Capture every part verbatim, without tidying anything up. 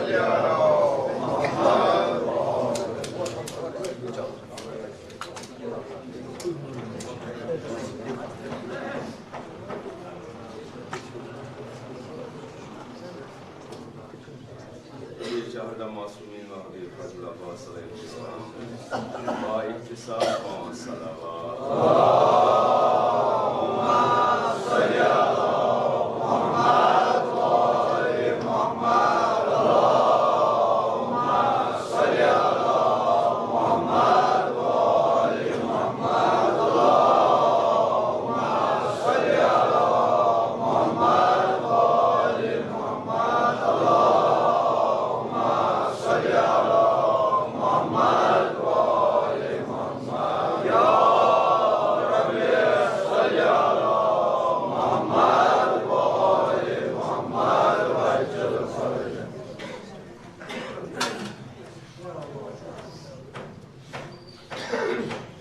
یہ چاہتا معصومین و حبیب فضل عباس علیہ السلام با اتصال پانچ صلوات۔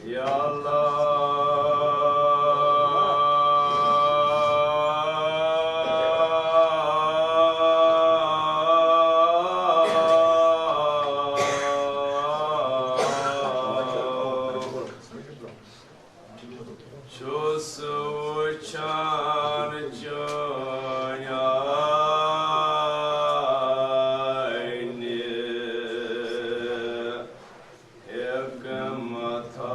یا اللہ۔ چھُس وُچھان چٲنۍ عینہِ حکمتھا۔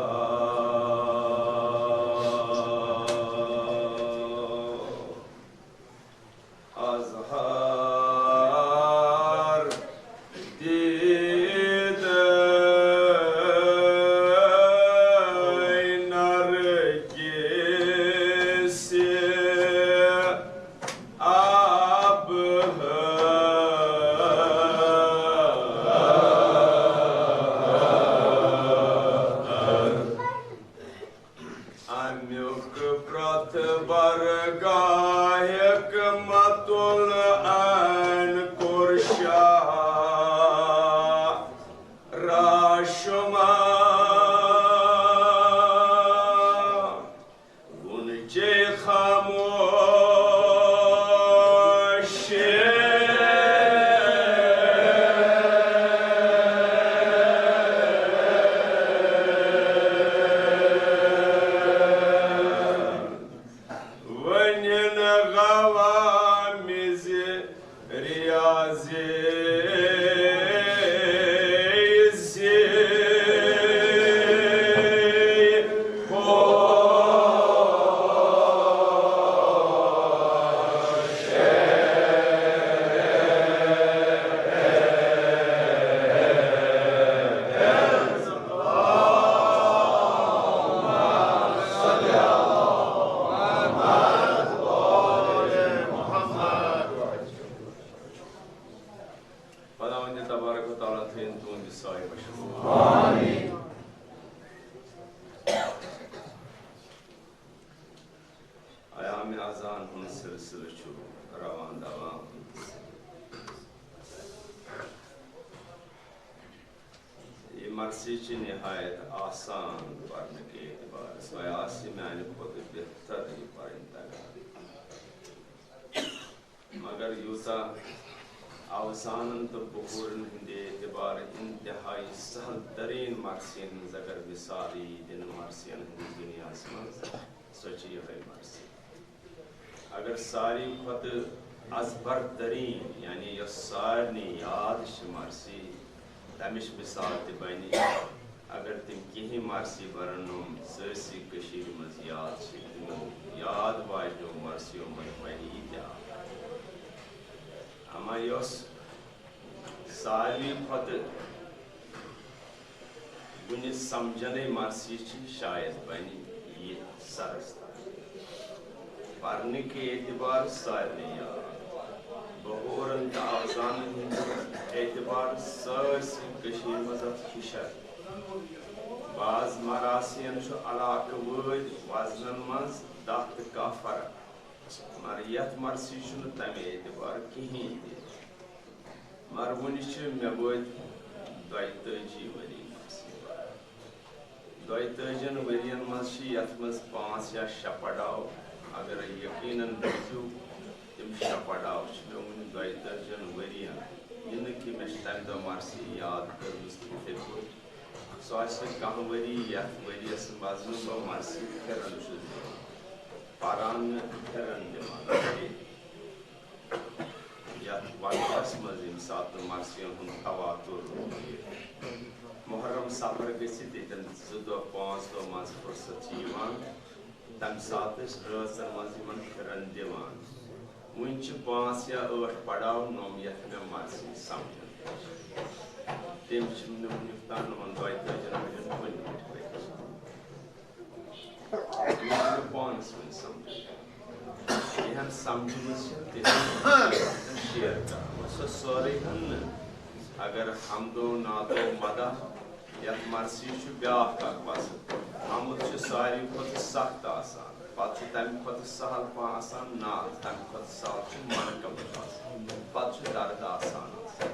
اظہار دیدے نرگس آب۔ امیُک پرٛٮ۪تھ برگاہ حکمت العین کوٚر شاہ راشما۔ وُنچے خاموش۔ وۄنۍ نہٕ غوا مِزِ ریاضی زِ ہو۔ خداوند تبارک و تعالیٰ تھٲیِن تُہُنٛد یہِ سایہِ مشہوٗر۔ آمین۔ ایام اذان ہُنٛد سلسلہٕ چھُ روان دوان۔ یہِ مرثی چھِ نہایت آسان پرنہٕ کہِ اعتبارٕ، سۄے آسہِ میانہِ کھۄتہٕ بہتر یہِ پرٕنۍ تگان۔ مگر یوٗتاہ اوزانن تہٕ بحورن ہٕنٛدِ اعتبارٕ انتہائی سہل ترین مرثین ہٕنٛز اگر مثال یی دِنہٕ مرثین ہٕنٛدِس دُنیاہس منٛز، سۄ چھِ یِہوٚے مرثی۔ اگر ساروی کھۄتہٕ ازبر ترین، یعنی یۄس سارنٕے یاد چھِ مرثی، تمِچ مثال تہِ بنہِ۔ اگر تِم کینٛہہ مرثی برن یِم سٲرسٕے کٔشیٖرِ منٛز یاد چھِ، تِمو یاد واجنیو مرثیو منٛز بنہِ یہِ تہِ اکھ۔ اما یۄس ساروی کھۄتہٕ وُنہِ سمجھنے مرثی چھِ، شاید بنہِ یہِ سرس تام۔ پرنہٕ کہِ اعتبار سارنٕے یاد، بحورن تہٕ اوزانن ہٕنٛدِ اعتبار سٲرسٕے کٔشیٖرِ منٛز اتھ ہِشر۔ بعض مراسین چھُ علاقہٕ وٲرۍ وزنن منٛز دَہ تہٕ کاہ فرق، مگر یتھ مرثی چھُنہٕ تمہِ اعتبار کِہیٖنۍ تہِ۔ مگر وُنہِ چھِ مےٚ وٲتۍ دۄیہِ تٲجی ؤری مرثی۔ دۄیہِ تٲجین ؤرین منٛز چھِ یتھ منٛز پانٛژھ یا شےٚ پڑاو، اگر یقیناً لیکھِو، تِم شےٚ پڑاو چھِ مےٚ وُنہِ دۄیہِ تٲجین ؤرین، یہِ نہٕ کہِ مےٚ تَمہِ دۄہ مرثی یاد کٔرمٕژ تہٕ یِتھَے پٲٹھۍ سُہ آسہِ کانٛہہ ؤری، یَتھ ؤریَس منٛز نہٕ بہٕ مرثی پھِرن چھُس دِوان، پَران نہٕ پھِرن دِوان کینٛہہ۔ یَتھ وقتَس منٛز ییٚمہِ ساتہٕ نہٕ مرثی ہُنٛد تواتُر روٗد۔ محرم صفر گٔژھِتھ ییٚتٮ۪ن زٕ دۄہ، پانٛژھ دۄہ منٛز فرصت چھِ یِوان، تَمہِ ساتہٕ ٲسۍ رٲژَن منٛز یِمَن پھِرن دِوان۔ وُنہِ چھِ پانٛژھ یا ٲٹھ پڑاو نوٚم یَتھ مےٚ مرثی سَمجھن۔ تٔمۍ چھِم نہٕ وُنیُک تام نوٚمَن دۄیہِ تٲجِن ؤرِین کُنہِ پٮ۪ٹھ کٔرِتھ۔ یہِ چھُ مےٚ پانَس وۄنۍ سَمجھ۔ یِہَن سَمجھمٕژ چھِ، تِم چھِ شِیر کَران۔ وۄنۍ سۄ سٲرٕے ہَن نہٕ۔ اگر حمد و نعت و مدح، یَتھ مرثی چھُ بیٛاکھ اَکھ وَزن۔ حمد چھُ ساروی کھۄتہٕ سخت آسان، پَتہٕ چھُ تَمہِ کھۄتہٕ سَہل پَہَن آسان نعت، تَمہِ کھۄتہٕ سَہل چھُ منقبت آسان، پَتہٕ چھُ درد آسان آسان۔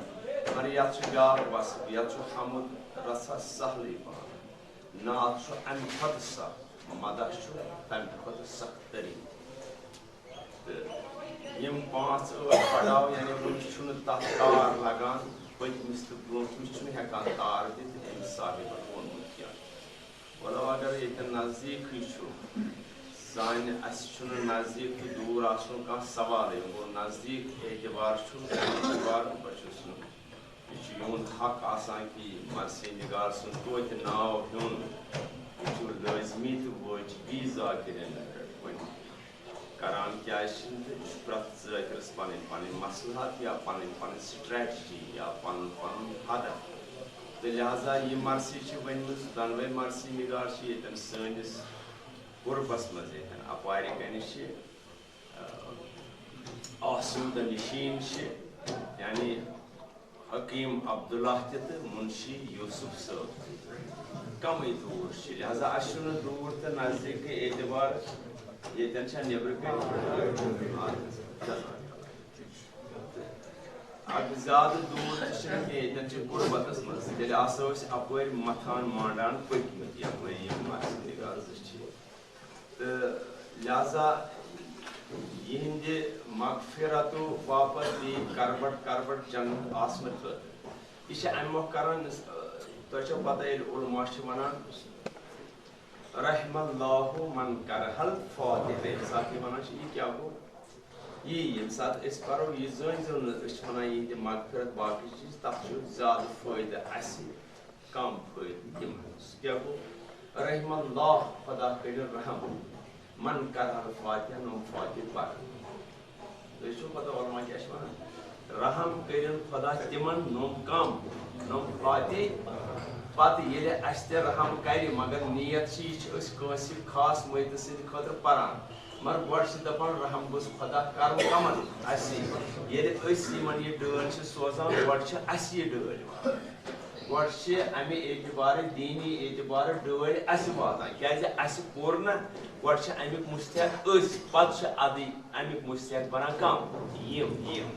مگر یَتھ چھُ بیٛاکھ وَصف، یَتھ چھُ حمد رَژھا سَہلٕے پَہَن۔ نعت چھُ اَمہِ کھۄتہٕ سخت، مدح چھُ تَمہِ کھۄتہٕ سخت تریٖن۔ تہٕ یِم پانٛژھ ٲٹھ پڑاو، یعنی وُنہِ چھُنہٕ تَتھ تار لگان، پٔتمِس تہٕ برونٛٹھمِس چھُنہٕ ہٮ۪کان تار دِتھ، أمۍ صاحبَن ووٚنمُت کینٛہہ۔ وَلہٕ اگر ییٚتٮ۪ن نزدیٖکٕے چھُ، سانہِ، اَسہِ چھُنہٕ نزدیٖک تہٕ دوٗر آسنُک کانٛہہ سوالٕے، گوٚو نزدیٖک اعتبار چھُ، اعتبار بہٕ چھُس نہٕ یہِ چھُ یِہُنٛد حق آسان کہِ یہِ مرثی نگار سُنٛد توتہِ ناو ہیوٚن۔ یہِ چھُ لٲزمی تہٕ وٲجبی ذاکرین پٮ۪ٹھ وۄنۍ کران۔ کیٛازِ چھِنہٕ تہٕ یہِ چھُ پرٛٮ۪تھ ذٲکرَس پَنٕنۍ پَنٕنۍ مصلحت یا پَنٕنۍ پَنٕنۍ strategy یا پَنُن پَنُن ہدف۔ تہٕ لہذا یہِ مرثی چھِ ؤنمٕژ، دۄنوَے مرثی نگار چھِ ییٚتٮ۪ن سٲنِس قُربَس منٛز، ییٚتٮ۪ن اَپارِ کَنہِ چھِ، آسودہ نشین چھِ، یعنی حکیم عبداللہ تہِ تہٕ منشی یوسف صٲب تہِ کمٕے دوٗر چھِ، لہذا اَسہِ چھُنہٕ دوٗر تہٕ نزدیٖکٕے اعتبار۔ ییٚتٮ۪ن چھا نیٚبرٕ کَنہِ؟ اَدٕ حظ، جزاک اللہ۔ اَدٕ زیادٕ دوٗر تہِ چھِنہٕ کینٛہہ، ییٚتٮ۪ن چھِ غُربتَس منٛز۔ تیٚلہِ آسو أسۍ اَپٲرۍ مَتھان مانٛڈان پٔکۍمٕتۍ یَپٲرۍ یِم مرثی نگار زٕ چھِ۔ تہٕ لہذا یِہنٛدِ مغفرتو باپتھ بیٚیہِ کربٹ کربٹ جنت آسنہٕ خٲطرٕ۔ یہِ چھِ اَمہِ مۄکھ کران، تۄہہِ چھو پتہ ییٚلہِ علماء چھِ وَنان، "رحم اللہ من کرہ الفاتحہ"، ییٚمہِ ساتہٕ یہِ وَنان چھِ، یہِ کیٛاہ گوٚو؟ یی ییٚمہِ ساتہٕ أسۍ پَرو، یہِ زٲنۍ زیو نہٕ أسۍ چھِ وَنان یِہنٛدِ مغفرت باقٕے چیٖز، تَتھ چھُ زیادٕ فٲیدٕ اَسہِ۔ کم فٲیدٕ تِمن۔ سُہ کیٛاہ گوٚو؟ رحم اللہ، خۄدا کٔرِن رحم، من کرہ الفاتحہ، نوٚم فاتحہ پرن۔ تُہۍ چھِو پتہ علماء کیٛاہ چھِ وَنان؟ رحم کٔرِن خۄدا تِمن، نوٚم کم؟ نوٚم فاتحہ۔ پتہٕ ییٚلہِ اَسہِ تہِ رحم کرِ، مگر نیت چھِ، یہِ چھِ أسۍ کٲنٛسہِ خاص مٔیتہٕ سٕنٛدِ خٲطرٕ پران۔ مگر گۄڈٕ چھِ دَپان، رحم گوٚژھ خۄدا کرُن کمن؟ اَسہِ۔ ییٚلہِ أسۍ یِمن یہِ ڈٲلۍ چھِ سوزان، گۄڈٕ چھِ اَسہِ یہِ ڈٲلۍ واتان۔ گۄڈٕ چھِ اَمہِ اعتبارٕ، دیٖنی اعتبارٕ ڈٲلۍ اَسہِ واتان، کیٛازِ اَسہِ کوٚر نہ۔ گۄڈٕ چھِ اَمیُک مُستحق أسۍ، پَتہٕ چھِ اَدٕ اَمیُک مُستحق بَنان کَم؟ یِم، یِم۔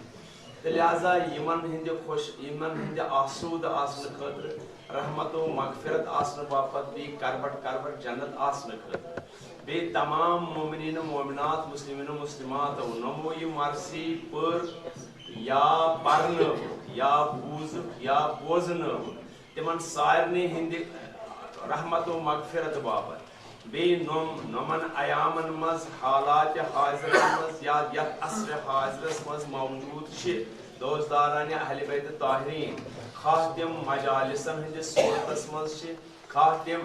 تہٕ لہذا یِمَن ہٕنٛدِ خۄش، یِمَن ہٕنٛدِ آسوٗدٕ آسنہٕ خٲطرٕ، رحمت و مغفرت آسنہٕ باپتھ، بیٚیہِ کربٹ کربٹ جنت آسنہٕ خٲطرٕ، بیٚیہِ تمام مومنین و مومنات، مسلمین و مسلمات، نمو یہِ مرثی پٔر یا پرنٲوٕکھ یا بوٗزُکھ یا بوزنٲوٕکھ، تِمن سارنٕے ہٕنٛدِ رحمت و مغفرت باپتھ۔ بیٚیہِ نوٚم، نوٚمن ایامن منٛز حالات حاضرس منٛز یا یتھ عصرِ حاضرس منٛز موجود چھِ دوستدارانِ اہلِ بیت طاہرین، خواہ تِم مجالسن ہٕنٛدِس صورتس منٛز چھِ، خواہ تِم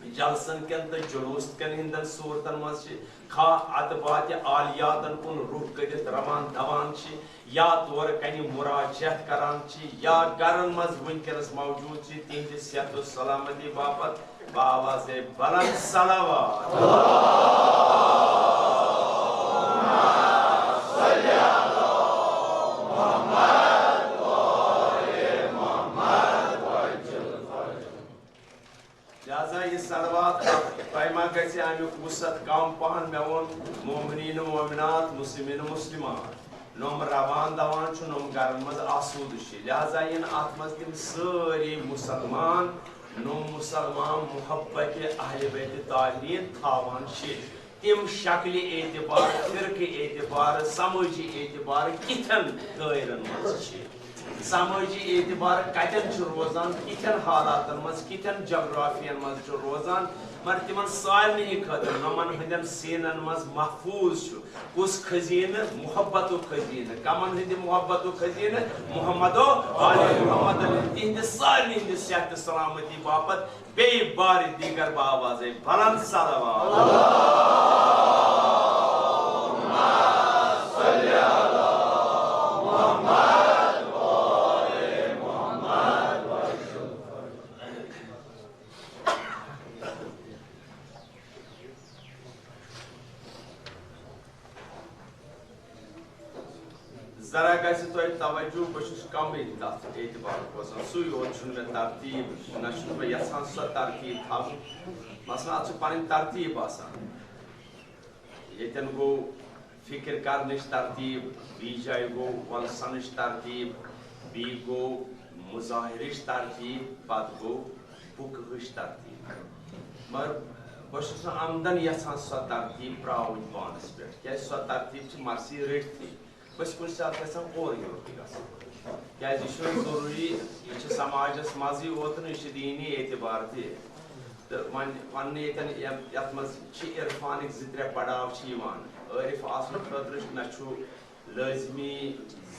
جلسن کٮ۪ن تہٕ جلوسن ہٕنٛدٮ۪ن صورتن منٛز چھِ، خواہ اتباعِ عالیاتن کُن رُخ کٔرِتھ روان دوان چھِ، یا تورٕ کنہِ مراجعت کران چھِ، یا گرن منٛز وٕنکیٚنس موجود چھِ، تِہنٛدِ صحت و سلامتی باپتھ بآواز بلند صلوات۔ لہذا یہِ صلوات، تۄہہِ ما گژھِ اَمیُک وُسعت کم پہن؟ مےٚ ووٚن، مومنین و مومنات، مسلمین و مسلمات، نوٚم روان دوان چھُ، نوٚم گرن منٛز آسوٗدٕ چھِ۔ لہذا یِن اَتھ منٛز تِم سٲری مسلمان، نوٚم مسلمان محبتِ اہلِ بیتِ طاہرین تھاوان چھِ۔ تِم شکلہِ اعتبار، فرقہٕ اعتبار، سمٲجی اعتبار کِتھٮ۪ن دٲیرن منٛز چھِ؟ سمٲجی اعتبار کتٮ۪ن چھُ روزان، کِتھٮ۪ن حالاتن منٛز، کِتھٮ۪ن جغرافین منٛز چھُ روزان، مگر تِمن سارنٕے خٲطرٕ نۄمن ہٕنٛدٮ۪ن سیٖنن منٛز محفوٗظ چھُ کُس خزینہٕ؟ محبتُک خزینہٕ۔ کمن ہٕنٛدِ محبتُک خزینہٕ؟ محمد و آل محمد علیہ۔ تِہنٛدِ سارنٕے ہٕنٛدِ صحت تہٕ سلامتی باپتھ بیٚیہِ بارِ دیٖگر بآوازَے بلند صلوات۔ ذرا گژھِ تۄہہِ توجہ، بہٕ چھُس کمٕے تتھ اعتبار بوزان، سُے یوت چھُنہٕ مےٚ ترتیٖب، نہ چھُس بہٕ یژھان سۄ ترتیٖب تھاوٕنۍ۔ مثلاً، اتھ چھِ پنٕنۍ ترتیٖب آسان۔ ییٚتٮ۪ن گوٚو فکر کرنٕچ ترتیٖب، بیٚیہِ جایہِ گوٚو وۄلسنٕچ ترتیٖب، بیٚیہِ گوٚو مظاہرٕچ ترتیٖب، پتہٕ گوٚو بُکہٕ ہٕچ ترتیٖب۔ مگر بہٕ چھُس نہٕ عمدن یژھان سۄ ترتیٖب پراوٕنۍ پانس پٮ۪ٹھ، کیازِ سۄ ترتیٖب چھِ مرثی رٔٹتھٕے۔ بہٕ چھُس کُنہِ ساتہٕ یژھان اورٕ یور تہِ گژھُن، کیازِ یہِ چھُنہٕ ضروٗری، یہِ چھُ سماجس منٛزٕے یوت نہٕ، یہِ چھُ دیٖنی اعتبار تہِ۔ تہٕ وۄنۍ وننہٕ ییٚتٮ۪ن یَتھ، یَتھ منٛز چھِ عرفانٕکۍ زٕ ترٛےٚ پڑاو چھِ یِوان۔ عٲرِف آسنہٕ خٲطرٕ نہ چھُ لٲزمی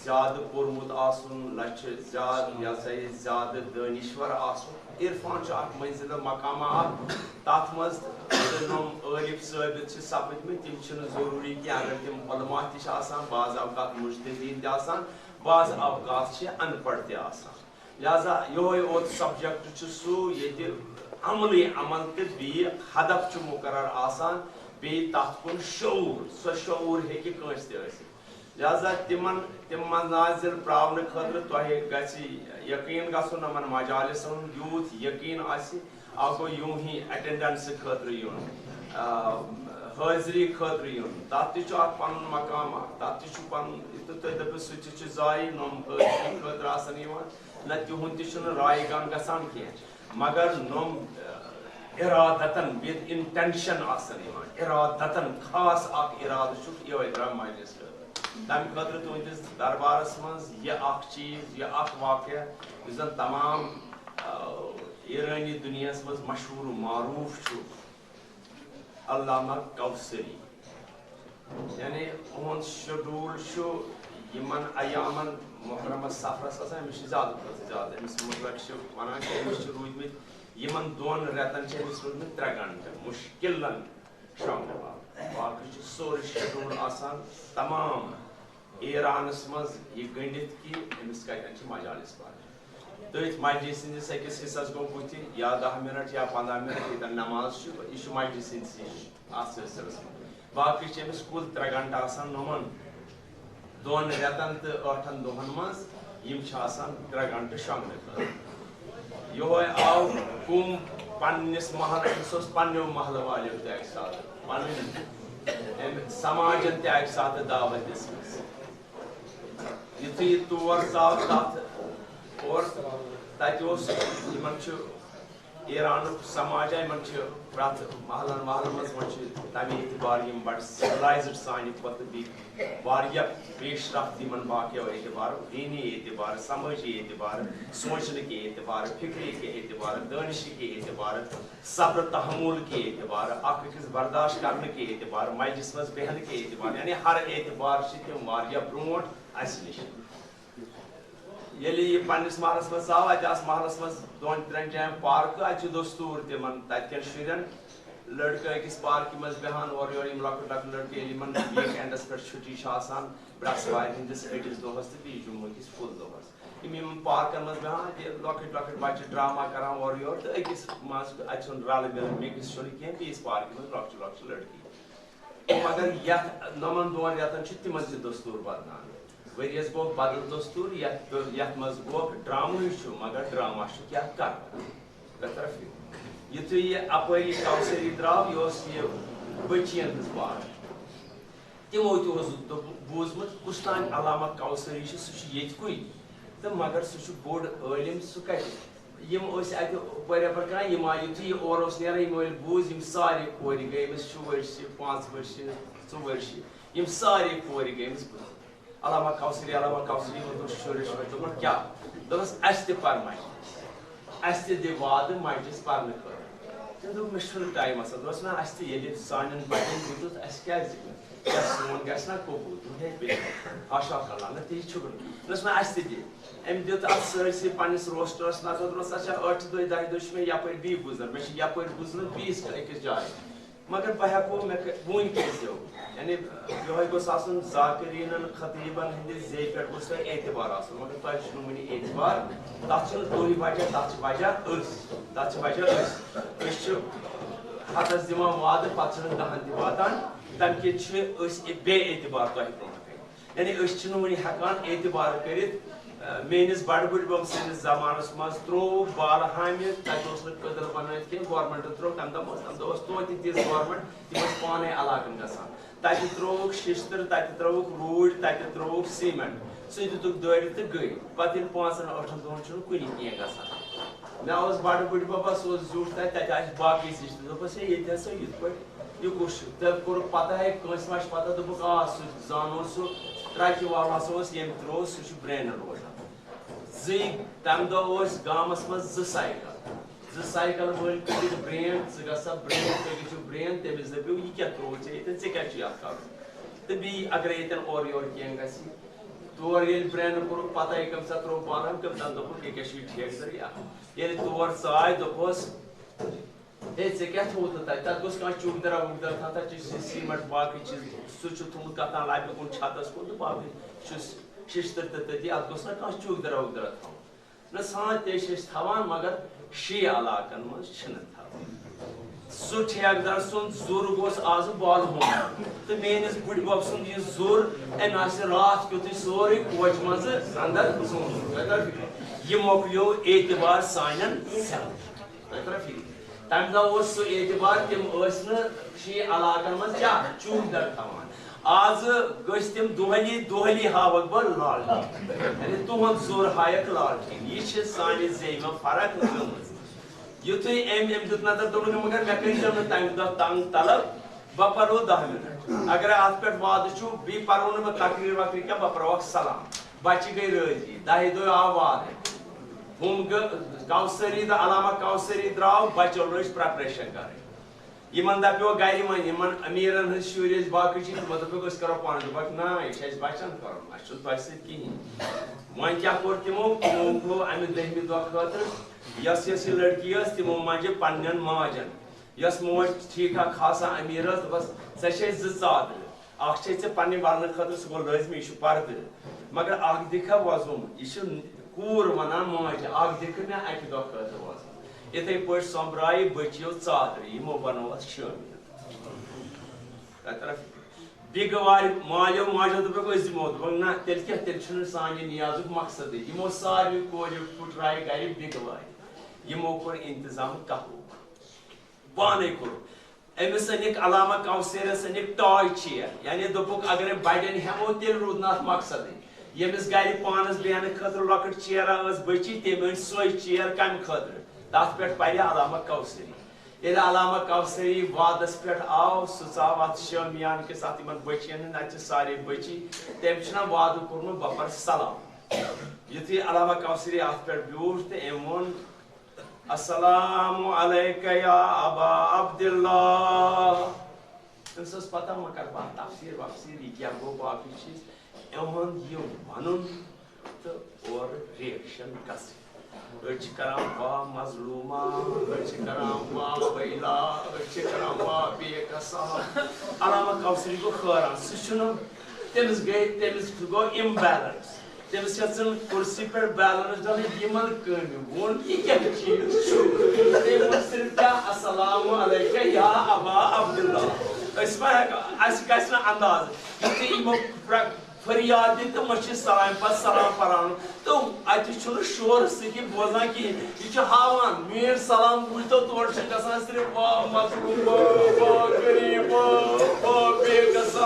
زیادٕ پوٚرمُت آسُن، نہ چھُ زیادٕ، یہِ ہسا یہِ، زیادٕ دٲنِشوَر آسُن۔ عرفان چھُ اکھ منزلہٕ مقامہ اکھ، تَتھ منٛز تہِ نۄم عٲرِف ثٲبِت چھِ سپٕدمٕتۍ، تِم چھِنہٕ ضروٗری کینٛہہ، اگر تِم علماء تہِ چھِ آسان، بعض اوقات مجتہدیٖن تہِ آسان، بعض اوقات چھِ ان پڑھ تہِ آسان۔ لہذا یہوے اوت subject چھُ سُہ ییٚتہِ عملی عمل تہٕ بیٚیہِ ہدف چھُ مقرر آسان، بیٚیہِ تَتھ کُن شعوٗر، سۄ شعوٗر ہیٚکہِ کٲنٛسہِ تہِ ٲسِتھ۔ لہذا تِمن، تِم منازل پراونہٕ خٲطرٕ تۄہہِ گژھِ یقیٖن گژھُن، یِمن مجالسن ہُنٛد یوٗت یقیٖن آسہِ، اکھ گوٚو یوٗہی attendance خٲطرٕ یُن، آ، حٲضری خٲطرٕ یُن، تَتھ تہِ چھُ اکھ پنُن مقام اکھ، تَتھ تہِ چھُ پنُن، یہِ تہٕ تُہۍ دٔپِو سُہ تہِ چھُ زایہِ، نۄم حٲضری خٲطرٕ آسان یِوان، نہ تِہُنٛد تہِ چھُنہٕ رایگان گژھان کینٛہہ، مگر نۄم، آ، ارادتن، with intention آسان یِوان، ارادتن خاص اکھ ارادٕ چھُکھ یِہوٚے درٛاو مجلس خٲطرٕ۔ تَمہِ خٲطرٕ تُہٕنٛدِس دربارس منٛز یہِ اکھ چیٖز، یہِ اکھ واقعہ، یُس زن تمام، آ، ایرٲنی دُنیاہس منٛز مشہوٗر و معروٗف چھُ، علامہ کوثری۔ یعنی، اُہُنٛد schedule چھُ یِمن ایامن محرمس سفرس آسان، أمِس چھِ زیادٕ کھۄتہٕ زیادٕ، أمِس مُطلق چھِ ونان کہِ أمِس چھِ روٗدمٕتۍ یِمن دۄن رٮ۪تن چھِ أمِس روٗدمٕتۍ ترٛےٚ گھنٹہٕ مُشکِلن شۄنٛگنہٕ باپتھ۔ باقٕے چھُ سورُے schedule آسان تمام ایرانس منٛز یہِ گٔنڈِتھ کہِ أمِس کتٮ۪ن چھِ مجالس پرٕنۍ۔ تٔتھۍ مسجد سٕنٛدِس أکِس حصس گوٚو بُتھِ یا دَہ مِنٹ یا پنٛداہ مِنٹ ییٚتٮ۪ن نماز چھُ، یہِ چھُ مسجد سٕنٛدِسٕے اَتھ سلسلس منٛز۔ باقٕے چھِ أمِس کُل ترٛےٚ گھنٹہٕ آسان نوٚمَن دۄن رٮ۪تن تہٕ ٲٹھن دۄہن منٛز، یِم چھِ آسان ترٛےٚ گھنٹہٕ شۄنٛگنہٕ خٲطرٕ۔ یِہوٚے آو کُم پنٛنِس محل، أمِس اوس پنٛنیو محلہٕ والیو تہِ اَکہِ ساتہٕ، پنٕنۍ أمۍ سماجن تہِ اَکہِ ساتہٕ دعوت دِژمٕژ۔ یُتھُے یہِ تور ژاو تَتھ اور تَتہِ اوس، یِمَن چھُ ایرانُک سماجا، یِمَن چھِ پرٛٮ۪تھ محلَن وحلَن منٛز، وۄنۍ چھِ تَمہِ اعتبار یِم بَڑٕ civilized سانہِ کھۄتہٕ بیٚیہِ واریاہ پیش رفت یِمَن باقیو اعتبارو، دینی اعتبار، سمٲجی اعتبار، سوچنہٕ کہِ اعتبار، فکری کہِ اعتبار، دٲنشہِ کہِ اعتبار، صبر تحمل کہِ اعتبار، اکھ أکِس برداشت کرنہٕ کہِ اعتبار، مجلس منٛز بیہنہٕ کہِ اعتبار، یعنی ہر اعتبار چھِ تِم واریاہ برونٛٹھ اسہِ نِش۔ ییٚلہِ یہِ پننِس محلس منٛز ژاو، اتہِ آسہٕ محلس منٛز دۄن ترٛٮ۪ن جاین پارکہٕ، اتہِ چھُ دستور تِمن تتہِ کٮ۪ن شُرٮ۪ن، لڑکہٕ أکِس پارکہِ منٛز بیہان، اورٕ یورٕ یِم لۄکٕٹۍ لۄکٕٹۍ لڑکہٕ، ییٚلہِ یِمن weekend پٮ۪ٹھ چھُٹی چھِ آسان، برٛٮ۪سوارِ ہٕنٛدِس أکِس دۄہس تہٕ بیٚیہِ جمعہ کِس full دۄہس۔ یِم یِمن پارکن منٛز بیہان، یہِ لۄکٕٹۍ لۄکٕٹۍ بچہِ ڈرامہ کران اورٕ یورٕ تہٕ أکِس منٛز اتہِ چھُنہٕ رلہٕ مِلہٕ mix چھُنہٕ کینٛہہ، بیٚیِس پارکہِ منٛز لۄکچہِ لۄکچہِ لڑکی۔ مگر یتھ نۄمن دۄن رٮ۪تن چھُ تِمن تہِ دستور بدلان۔ ؤریس گوٚو بدل دستور، یتھ، یتھ منٛز گوٚو ڈرامہٕے چھُ، مگر ڈرامہ چھُ کیٛاہ کرُن؟ بہتر فکر۔ یُتھُے یہِ اپٲری کوثری درٛاو، یہِ اوس یہِ بٔچین ہٕنٛز پارک۔ تِمو تہِ اوس دوٚپ-، بوٗزمُت، کُس تام علامہ کوثری چھُ، سُہ چھُ ییٚتہِ کُے۔ تہٕ مگر سُہ چھُ بوٚڑ عٲلِم، سُہ کَتہِ؟ یِم ٲسۍ اَتہِ ہُپٲرۍ یَپٲرۍ کران، یِم آے، یُتھُے یہِ اورٕ اوس نیران، یِمو ییٚلہِ بوٗز، یِم سارے کورِ گٔے أمِس شُوُرۍ چھِ، پانٛژھ وُہٕرۍ چھِ، ژُوُہٕرۍ چھِ، یِم سارے کورِ گٔے أمِس بُتھِ۔ علامہ کوثری، علامہ کوثری ووٚنُس شُرِس، دوٚپُن، "کیٛاہ؟" دوٚپُس، "اَسہِ تہِ پَر مجلس، اَسہِ تہِ دِ وعدٕ مجلس پَرنہٕ خٲطرٕ۔" تٔمۍ دوٚپ، "مےٚ چھُنہٕ ٹایِم آسان۔" دوٚپُس، "نہ، اَسہِ تہِ ییٚلہِ سانٮ۪ن بَچَن دیُتُتھ، اَسہِ کیٛازِ دِ نہٕ؟ کیٛاہ سون گژھِ نہ قبوٗل؟" دوٚپُن، "ہے، بِلکُل، حاشا کَللہ، نہ، تی چھُکھ نہٕ۔" دوٚپُس، "نہ، اَسہِ تہِ دِ۔" أمۍ دیُت اَتھ سٲرسٕے پنٛنِس روسٹرَس نظر، دوٚپُن، "سا چھا ٲٹھِ دۄہہِ، دَہہِ دۄہہِ چھُ مےٚ یَپٲرۍ بیٚیہِ گُزران، مےٚ چھُ یَپٲرۍ گُزرُن بیٚیِس أکِس جایہِ۔ مگر بہٕ ہٮ۪کو، مےٚ کَ-، وٕنۍ کٔرۍزیو۔" یعنی، یِہوٚے گوٚژھ آسُن ذاکریٖنَن، خطیٖبَن ہٕنٛدِ زیٚیہِ پٮ۪ٹھ گوٚژھ تۄہہِ اعتبار آسُن، مگر تۄہہِ چھُنہٕ وٕنہِ اعتبار۔ تَتھ چھُنہٕ تُہۍ وجہ، تَتھ چھِ وجہ أسۍ، تَتھ چھِ وجہ أسۍ۔ أسۍ چھِ ہَتَس دِوان وعدٕ، پَتہٕ چھِنہٕ دَہَن تہِ واتان، تَمہِ کِنۍ چھِ أسۍ بے اعتبار تۄہہِ برونٛٹھ کَنہِ۔ یعنی أسۍ چھِنہٕ وٕنہِ ہٮ۪کان اعتبار کٔرِتھ۔ اَ، میٲنِس بَڑٕ بٕڈبَب سٕنٛدِس زمانَس منٛز ترٛووُکھ بالہٕ ہامہِ، تَتہِ اوس نہٕ کٔدٕل بَنٲوِتھ کینٛہہ، گورمٮ۪نٛٹَن ترٛوو، تَمہِ دۄہ اوس، تَمہِ دۄہ اوس توتہِ تِژھ گورمٮ۪نٛٹ، تِم ٲسۍ پانَے علاقَن گژھان۔ تَتہِ ترٛووُکھ شِشتٕر، تَتہِ ترٛووُکھ روٗڑۍ، تَتہِ ترٛووُکھ سیٖمَنٛٹ، سُہ دِتُکھ دٲرِتھ تہٕ گٔے۔ پَتہٕ ییٚلہِ پانٛژَن ٲٹھَن دۄہَن چھُنہٕ کُنہِ کینٛہہ گژھان۔ مےٚ اوس بَڑٕ بٕڈبَب، سُہ اوس زیُٹھ تَتہِ، تَتہِ آسہِ باقٕے سِسٹَر۔ دوٚپُس، "ہے، ییٚتہِ ہسا یِتھ پٲٹھۍ یہِ کُس چھُ؟" تہٕ کوٚرُکھ پَتہ، ہے، کٲنٛسہِ ما چھِ پَتہ؟ دوٚپُکھ، "آ، سُہ زانو سُہ ٹرٛکہِ وول ہسا اوس، ییٚمۍ ترٛوو، سُہ چھُ برٛینڈ روزان۔" زٕے تَمہِ دۄہ اوس گامَس منٛز زٕ سایکل۔ زٕ سایکل وٲلۍ کٔرِتھ برٛینڈ، ژٕ گژھ سا برٛینڈ، تُہۍ گٔژھِو برٛینڈ، تٔمِس دٔپِو، "یہِ کیٛاہ ترٛوو ژےٚ ییٚتٮ۪ن، ژےٚ کیٛاہ چھُ یَتھ کَرُن؟" تہٕ بیٚیہِ اگرے ییٚتٮ۪ن اورٕ یورٕ کینٛہہ گژھِ، تور ییٚلہِ برٛینڈ کوٚرُکھ، پَتہ یہِ کٔمۍ ساتہٕ ترٛوو بالہٕ ہامہِ، کٔمۍ تام دوٚپُکھ، "یہِ کیٛاہ چھُ یہِ ٹھیکہٕ دَر یہِ اَتھ؟" ییٚلہِ تور ژاے، دوٚپہوس، "ہے، ژےٚ کیٛاہ تھوٚوُتھ نہٕ تَتہِ؟ تَتھ گوٚژھ کانٛہہ چُک دَرا وُک دَرا تھاوُن، تَتہِ چھُ سُہ سیٖمَٹ باقٕے چیٖز، سُہ چھُ تھوٚومُت کَتھ تام لَبہِ کُن چھَتَس کُن تہٕ باقٕے چھُس شِشتٕر تہٕ تٔتی، اَتھ گوٚژھ نہ کانٛہہ چُک دَرا وُک دَرا تھاوُن۔" نہ، سانٛتہِ تہِ چھِ أسۍ تھاوان، مگر شی علاقَن منٛز چھِنہٕ تھاوان۔ سُہ ٹھیکہٕ دَر سُنٛد زُر گوٚژھ آزٕ بالہٕ ہُنٛد تہٕ میٛٲنِس بٕڈِبَب سُنٛد یہِ زُر، أمۍ آسہِ راتھ کیُتھُے سورُے کوچہِ منٛزٕ اَندَر ژوٗنٛٹھ۔ یہِ مۄکلیو اعتبار سانٮ۪ن سٮ۪لَن۔ تۄہہِ ترٛا فِکرِ؟ تَمہِ دۄہ اوس سُہ اعتبار، تِم ٲسۍ نہٕ شی علاقن منٛز کیٛاہ چوٗکدر تھاوان۔ آزٕ گٔژھۍ تِم دۄہلی، دۄہلی ہاوکھ بہٕ لالٹیٖن۔ یعنی تُہُنٛد زوٚر ہایکھ لالٹیٖن۔ یہِ چھِ سانہِ زیٚیہِ منٛز فرق گٔمٕژ۔ یُتھُے أمۍ، أمۍ دیُت نظر، دوٚپُن، "مگر مےٚ کٔرۍزیو نہٕ تَمہِ دۄہ تنٛگ طلب، بہٕ پَرو دَہ مِنٹ۔ اگر اَتھ پٮ۪ٹھ وعدٕ چھُو، بیٚیہِ پَرو نہٕ بہٕ تقریٖر وقریٖر کینٛہہ، بہٕ پَرو اَکھ سلام۔" بَچہِ گٔے رٲضی، دَہہِ دۄہہِ آو وعدٕ۔ ہُم گٔ-، کوثری تہٕ علامہ کوثری درٛاو، بَچو لٔج پریپریشن کَرٕنۍ۔ یِمن دَپیو گَرِ وۄنۍ، یِمن أمیٖرن ہٕنٛدۍ شُرۍ ٲسۍ، باقٕے چیٖز، تِمو دوٚپُکھ، "أسۍ کَرو پانہٕ۔" دوٚپُکھ، "نہ، یہِ چھُ اَسہِ بَچن کَرُن، اَسہِ چھُنہٕ تۄہہِ سۭتۍ کِہیٖنۍ۔" وۄنۍ کیٛاہ کوٚر تِمو؟ تِمو کھُلو اَمہِ دٔہمہِ دۄہ خٲطرٕ یۄس یۄس یہِ لٔڑکی ٲس، تِمو منٛجہِ پننٮ۪ن ماجن، یۄس موج ٹھیٖک ٹھاک خاصا أمیٖر ٲس، دوٚپُس، "ژےٚ چھے زٕ ژادرٕ۔" اکھ چھے ژےٚ پننہِ ولنہٕ خٲطرٕ، سُہ گوٚو لٲزمی، یہِ چھُ پردٕ۔ مگر اکھ دِکھا وۄزُم، یہِ چھِ کوٗر ونان ماجہِ، اکھ دِکھٕ مےٚ اکہِ دۄہ خٲطرٕ وۄزُم۔ یِتھے پٲٹھۍ سۄمبرایہِ بٔچیو ژادرِ، یِمو بنوو اتھ شٲمِل۔ تتہِ رکھ۔ بِگہٕ وارِ مالیو ماجیو دوٚپُکھ، "أسۍ دِمو۔" دوٚپُکھ، "نہ، تیٚلہِ کیٛاہ، تیٚلہِ چھُنہٕ سانہِ نیازُک مقصدٕے۔" یِمو ساروٕے کورِ پھُٹرایہِ گرِ بِگہٕ وارِ۔ یِمو کوٚر انتظام قہوُک۔ پانے کوٚر۔ أمِس أنِکھ علامہ کوثرس أنِکھ ٹاے چیئر، یعنی دوٚپُکھ، اگرے بڑٮ۪ن ہٮ۪مو، تیٚلہِ روٗد نہٕ اتھ مقصدٕے۔ ییٚمِس گرِ پانس بیہنہٕ خٲطرٕ لۄکٕٹ چیئرا ٲس بچی، تٔمۍ أنۍ سۄے چیئر کمہِ خٲطرٕ؟ تتھ پٮ۪ٹھ پرِ علامہ کوثری۔ ییٚلہِ علامہ کوثری وعدس پٮ۪ٹھ آو، سُہ ژاو اتھ شٲمیان کِس، اتھ یِمن بچین ہٕنٛدۍ، اتہِ چھِ سارے بچی، تٔمۍ چھُنہ وعدٕ کوٚرمُت، بہٕ پرٕ سلام۔ یُتھُے علامہ کوثری اتھ پٮ۪ٹھ بیوٗٹھ تہٕ أمۍ ووٚن، "السلام علیک یا ابا عبداللہ۔" أمِس ٲس پتہ، وۄنۍ کرٕ بہٕ اتھ تفسیٖر وفسیٖر، یہِ کیٛاہ گوٚو، باقٕے چیٖز۔ یِہُنٛد یہِ ونُن تہٕ اورٕ ریکشن گژھٕنۍ۔ أڑۍ چھِ کران، "واہ مظلوما"، أڑۍ چھِ کران، "واہ ویلا"، أڑۍ چھِ کران، "واہ بے کسا"۔ علامہ کوثری گوٚو حٲران، سُہ چھُنہٕ، تٔمِس گٔے، تٔمِس گوٚو امبیلنس۔ تٔمِس ہیٚژٕن کُرسی پٮ۪ٹھ بیلنس ڈلٕنۍ، یِمن کٔمۍ ووٚن، یہِ کیٛاہ چیٖز چھُ؟ تٔمۍ ووٚن صرف کیٛاہ، "السلام علیک یا ابا عبداللہ"۔ أسۍ ما ہٮ۪کو، اَسہِ گژھِ نہٕ انداز۔ یُتھُے یِمو پرٛ-، فریاد دِتۍ تہٕ مٔشیٖد سلامہِ پتہٕ سلام پران، تہٕ اَتہِ چھُنہٕ شورٕ سۭتی بوزان کِہیٖنۍ۔ یہِ چھُ ہاوان، میٲنۍ سلام بوٗزتو، تورٕ چھِ گژھان صرف، "واہ مظلوم، واہ، واہ غریب، واہ، واہ بے کسا"۔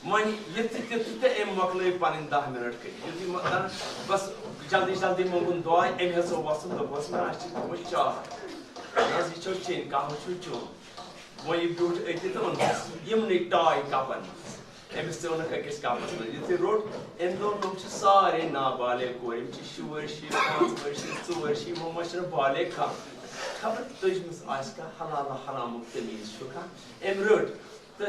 وۄنۍ یِتھٕ تِتھٕ تہٕ أمۍ مۄکلٲوۍ پنٕنۍ دَہ مِنٹ کٔرِتھ۔ یُتھُے مۄ-، دَپان، بس جلدی جلدی مۄنٛگُن دُعا، أمۍ ہسا وۄژھُن، دوٚپُس، "نہ، اَسہِ چھِ تھٲومٕژ چاے۔ نہ حظ، یہِ چھو چیٚنۍ، قہوٕ چھُو چیوٚن۔" وۄنۍ یہِ بیوٗٹھ أتی تہٕ اوٚنُس یِمنٕے ٹاے کپن منٛز۔ أمِس ژیوٚنُکھ أکِس کَمرَس منٛز۔ یُتھُے روٚٹ، أمۍ دوٚپ، "یِم چھِ سارے نابالغ کورِ، یِم چھِ شُرۍ ؤرشہِ، پانٛژھ ؤرشہِ، زٕ ؤرشہِ، یِمو منٛز چھِنہٕ بالغ کانٛہہ۔ خبر تٔجمٕژ آسہِ کانٛہہ، حلال حرامُک تمیٖز چھُ کانٛہہ؟" أمۍ رٔٹ تہٕ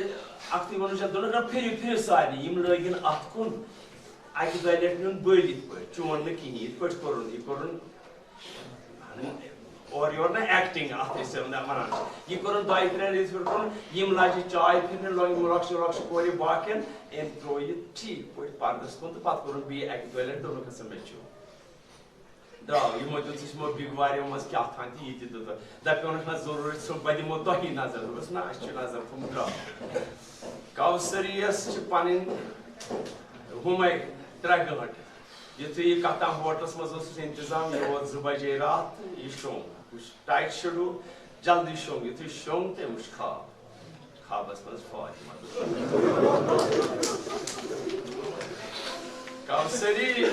اَکھتُے ووٚنُن، "چھا؟" دوٚپُن، "نہ، پھِرِو، پھِرِو سارنٕے، یِم لٲگِن اَتھ کُن۔ اَکہِ دۄیہِ لَٹہِ نیُن بٔلۍ یِتھ پٲٹھۍ، چون نہٕ کِہیٖنۍ، یِتھ پٲٹھۍ کوٚرُن، یہِ کوٚرُن۔" اورٕ یورٕ نہ acting، اَتھ ٲسۍ یِم نہ وَنان۔ یہِ کوٚرُن دۄیہِ ترٛےٚ ریٚتۍ پٮ۪ٹھ کوٚرُن، یِم لَجہِ چاے پھِرنہِ، لۄ-، یِم لۄکچہِ لۄکچہِ کورِ باقیَن، أمۍ ترٛوو یہِ ٹھیٖک پٲٹھۍ پَردَس کُن تہٕ پَتہٕ کوٚرُن بیٚیہِ اَکہِ دۄیہِ لَٹہِ، دوٚپنُکھ، "ہسا مےٚ چھُ درٛاو۔" یِمو دیُت، یہِ چھُ یِمو بِگوارِ منٛز کیٛاہ تھام تہٕ یہِ تہِ دیُت۔ دَپیوٚنُکھ، "نہ، ضروٗرت چھُ، بہٕ دِمو تۄہی نظر۔" دوٚپُس، "نہ، اَسہِ چھُ نظر تھوٚمُت درٛاو۔" کوثریَس چھِ پَنٕنۍ ہُمَے ترٛےٚ گٲنٛٹہٕ۔ یُتھُے یہِ کَتھ تام ہوٹلَس منٛز اوسُس اِنتظام، یہِ ووت زٕ بَجے راتھ تہٕ یہِ شوٚنٛگ۔ وٕچھ، tight schedule، جلدی شوٚنٛگ۔ یُتھُے شوٚنٛگ تہٕ أمِس چھُ خواب۔ خوابَس منٛز فاطمہ۔ کوثری۔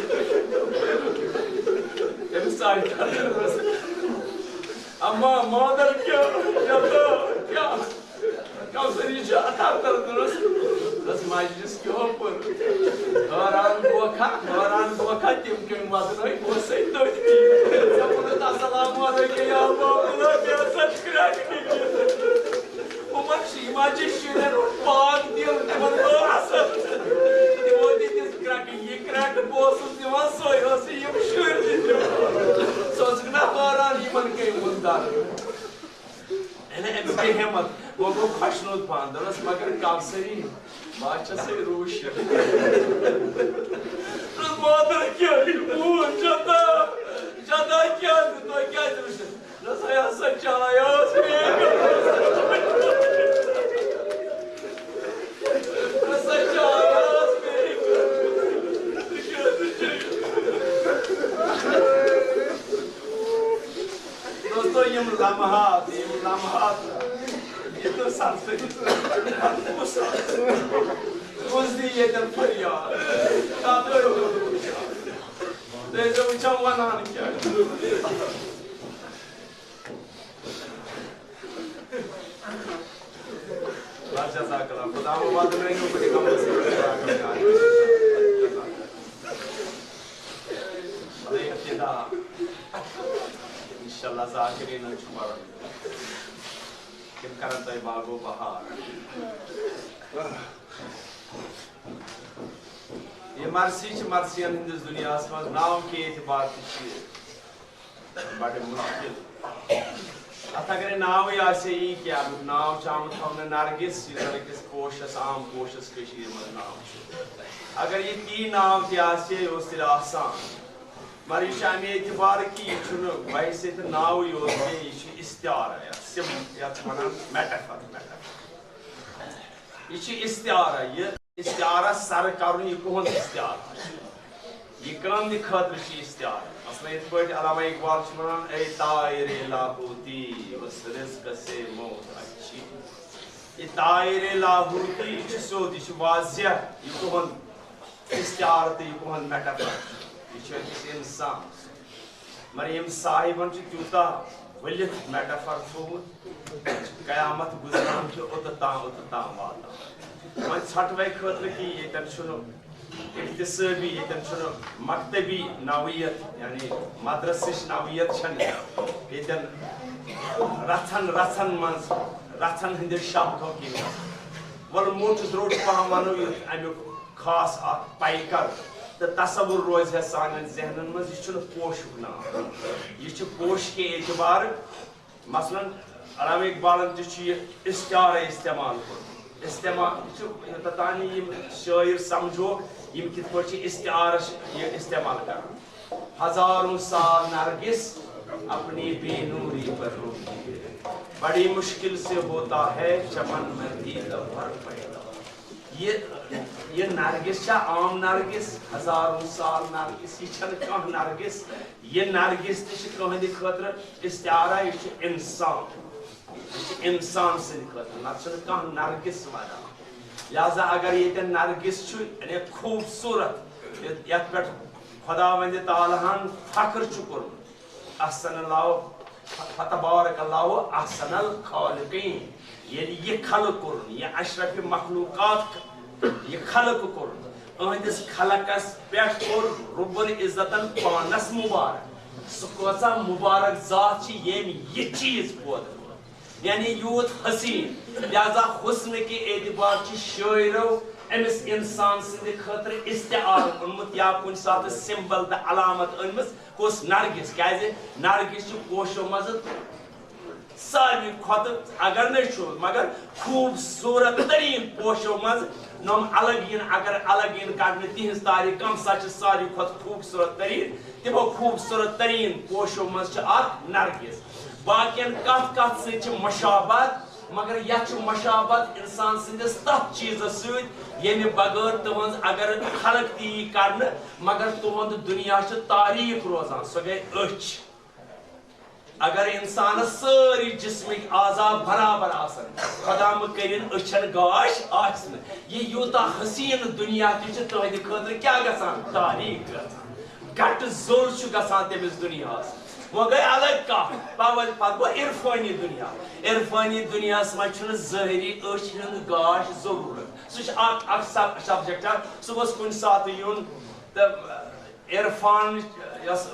أمِس آیہِ تَتھ منٛز، "اما مادر کیا، کیا تھا، کیا؟" کوثری چھِ اَتھا تَتھ منٛز۔ بس مجلس کیوں پر۔ حٲران گوکھا، حٲران گوکھا، تِم کٔمۍ وَدنٲوۍ، بہٕ اوسَے تٔتھۍ۔ ژےٚ ووٚنُتھ، "السلام علیکم یا بابُلا، مےٚ ہسا چھِ کرٛٮ۪کھ نِکلِتھ۔" عمر چھِ، یِم حظ چھِ شُرٮ۪ن ہُنٛد پاک دِل، تِمن گوٚو اثر۔ تِمو تہِ دِژ کرٛٮ۪کہٕ، یہِ کرٛٮ۪کہٕ بہٕ اوسُس دِوان، سۄے ٲسٕے یِم شُرۍ تہِ دِوان۔ ژٕ اوسُکھ نا حٲران، یِمن کٔمۍ ووٚن درد؟ یعنی أمِس گٔے ہمت، وۄنۍ گوٚو خۄشنود پہن، دوٚپنس، "مگر کوثری، بہٕ حظ چھسے روٗشِتھ۔" دوٚپنس، "مادر کیٛاہ یہِ بوٗز، جدا، جدا کیٛاہ تہٕ تۄہہِ کیٛازِ روٗشِتھ؟" نہ سا، یہِ ہسا چاے ٲس مےٚ۔ نہ سا، چاے ٲس مےٚ۔ دوستو، یِم لمحات، یِم لمحات، یہِ تہٕ سر سۭتۍ کُس، کُس دی ییٚتٮ۪ن فریاد؟ کَتھ ٲسۍ تُہۍ ٲسۍزیو وٕچھان، وَنان کیٛاہ؟ بس جزاک اللہ۔ خدا وۄنۍ واتنٲیِو بہٕ کمس۔ انشاءاللہ ذاکرین چھُ پرُن۔ تِم کرن تۄہہِ باغو بہار۔ یہِ مرثی چھِ مرثین ہٕنٛدِس دُنیاہس منٛز ناو کہِ اعتبار تہِ چھِ یہِ بڑٕ مُشکِل۔ اتھ اگرے ناوٕے آسہِ ہے یی کینٛہہ، امیُک ناو چھُ آمُت تھاونہٕ نرگس، یُس زن أکِس پوشس، عام پوشس کٔشیٖرِ منٛز ناو چھُ۔ اگر یہِ تی ناو تہِ آسہِ ہے، یہِ اوس تیٚلہِ آسان۔ مگر یہِ چھُ امہِ اعتبارٕ کہِ یہِ چھُنہٕ بحیثیت ناوٕے یوت کینٛہہ، یہِ چھُ استعارہ، یتھ سِم-، یتھ چھِ ونان metaphor، metaphor۔ یہِ چھُ استعارہ، یہِ استعارہ سر کرُن، یہِ کُہُنٛد استعارہ؟ یہِ کٕہٕنٛدِ خٲطرٕ چھُ استعارہ؟ مثلاً یِتھ پٲٹھۍ علامہ اقبال چھُ ونان، "اے طائر لاہوتی، اس رزق سے موت اچھی۔" یہِ طائر لاہوتی، یہِ چھُ سیوٚد، یہِ چھُ واضح، یہِ کُہُنٛد استعارٕ تہٕ یہِ کُہُنٛد metaphor چھُ؟ یہِ چھُ أکِس اِنسان۔ مگر ییٚمۍ صاحبن چھُ تیوٗتاہ ؤلِتھ metaphor تھوٚومُت، قیامت گُزران چھُ اوٚتَتھ تام، اوٚتَتھ تام واتان۔ وۄنۍ ژھۄٹہٕ وَے خٲطرٕ کہِ ییٚتٮ۪ن چھُنہٕ اقتصٲبی، ییٚتٮ۪ن چھُنہٕ مکتبی نوعیت، یعنی مدرسٕچ نوعیت چھَنہٕ ییٚتٮ۪ن۔ رژھن رژھن منٛز رژھن ہٕنٛدِ شبدو کِنۍ۔ وَلہٕ موٚٹ زروٚٹ پَہَم وَنو یُتھ اَمیُک خاص اکھ پیکر تہٕ تصور روزِ ہے سانٮ۪ن ذہنن منٛز، یہِ چھُنہٕ پوشُک ناو۔ یہِ چھُ پوش کہِ اعتبارٕ، مثلاً، علامہ اقبالن تہِ چھُ یہِ استعارٕ استعمال کوٚرمُت۔ استعمال، یہِ چھُ یوٚتتھ تام یِم شٲعر سمجھوکھ، یِم کِتھ پٲٹھۍ چھِ استعارٕ یہِ استعمال کران۔ ہزاروں سال نرگس اپنی بے نوری پر روتی ہے، بڑی مشکل سے ہوتا ہے چمن میں دیدہ بھر پیدا۔ یہِ، یہِ نرگس چھا عام نرگس؟ ہزاروں سال نرگس، یہِ چھنہٕ کانٛہہ نرگس۔ یہِ نرگس تہِ چھِ کٕہٕنٛدِ خٲطرٕ استعارہ، یہِ چھُ انسان۔ یہِ چھُ انسان سٕنٛدِ خٲطرٕ، نتہٕ چھُنہٕ کانٛہہ نرگس ودان۔ لہذا اگر ییٚتٮ۪ن نرگس چھُ، یعنی خوٗبصوٗرت، یتھ پٮ۪ٹھ خداوندِ تعالیٰ ہن فخر چھُ کوٚرمُت، احسن اللہ، فتبارک اللہ احسن الخالقین۔ ییٚلہِ یہِ خلق کوٚرُن، یہِ اشرف مخلوقات یہِ خلق کوٚر، أہنٛدِس خلقس پٮ۪ٹھ کوٚر رب العزتن پانس مبارک۔ سُہ کۭژاہ مبارک ذات چھِ، ییٚمۍ یہِ چیٖز پٲدٕ کوٚر۔ یعنی یوٗت حسیٖن، لہذا حسنہٕ کہِ اعتبار چھِ شٲعرو أمِس انسان سٕنٛدِ خٲطرٕ استعارٕ اوٚنمُت یا کُنہِ ساتہٕ symbol تہٕ علامت أنمٕژ۔ کُس؟ نرگس۔ کیازِ؟ نرگس چھُ پوشو منٛزٕ ساروی کھۄتہٕ، اگر نہٕ چھُ، مگر خوٗبصوٗرت تریٖن پوشو منٛز۔ نۄم الگ یِن، اگر الگ یِن کڑنہٕ، تِہنٛز تعریٖف کم سا چھِ ساروی کھۄتہٕ خوٗبصوٗرت تریٖن؟ تِمو خوٗبصوٗرت تریٖن پوشو منٛز چھِ اکھ نرگس۔ باقین کتھ کتھ سۭتۍ چھِ مشابہت، مگر یتھ چھُ مشابہت انسان سٕنٛدِس تتھ چیٖزس سۭتۍ، ییٚمہِ بغٲر تُہنٛز اگر خلق تہِ یی کرنہٕ، مگر تُہنٛد دُنیا چھُ تاریٖک روزان، سۄ گٔے أچھ۔ اگر انسانس سٲری جسمٕکۍ اعضا برابر آسن، خدا مہٕ کٔرِن أچھن گاش آسہِ نہٕ۔ یہِ یوٗتاہ حسیٖن دُنیا تہِ چھُ تُہنٛدِ خٲطرٕ کیٛاہ گژھان؟ تاریٖک گژھان۔ گٹہٕ زوٚل چھُ گژھان تٔمِس دُنیاہس۔ وۄنۍ گٔے الگ کتھ، پوٲلۍ پتہٕ گوٚو عرفٲنی دُنیا۔ عرفٲنی دُنیاہس منٛز چھُنہٕ ظٲہری أچھ ہُنٛد گاش ضروٗرت۔ سُہ چھُ اکھ، اکھ سب-، subject اکھ، سُہ گوٚژھ کُنہِ ساتہٕ یُن تہٕ عرفان یۄس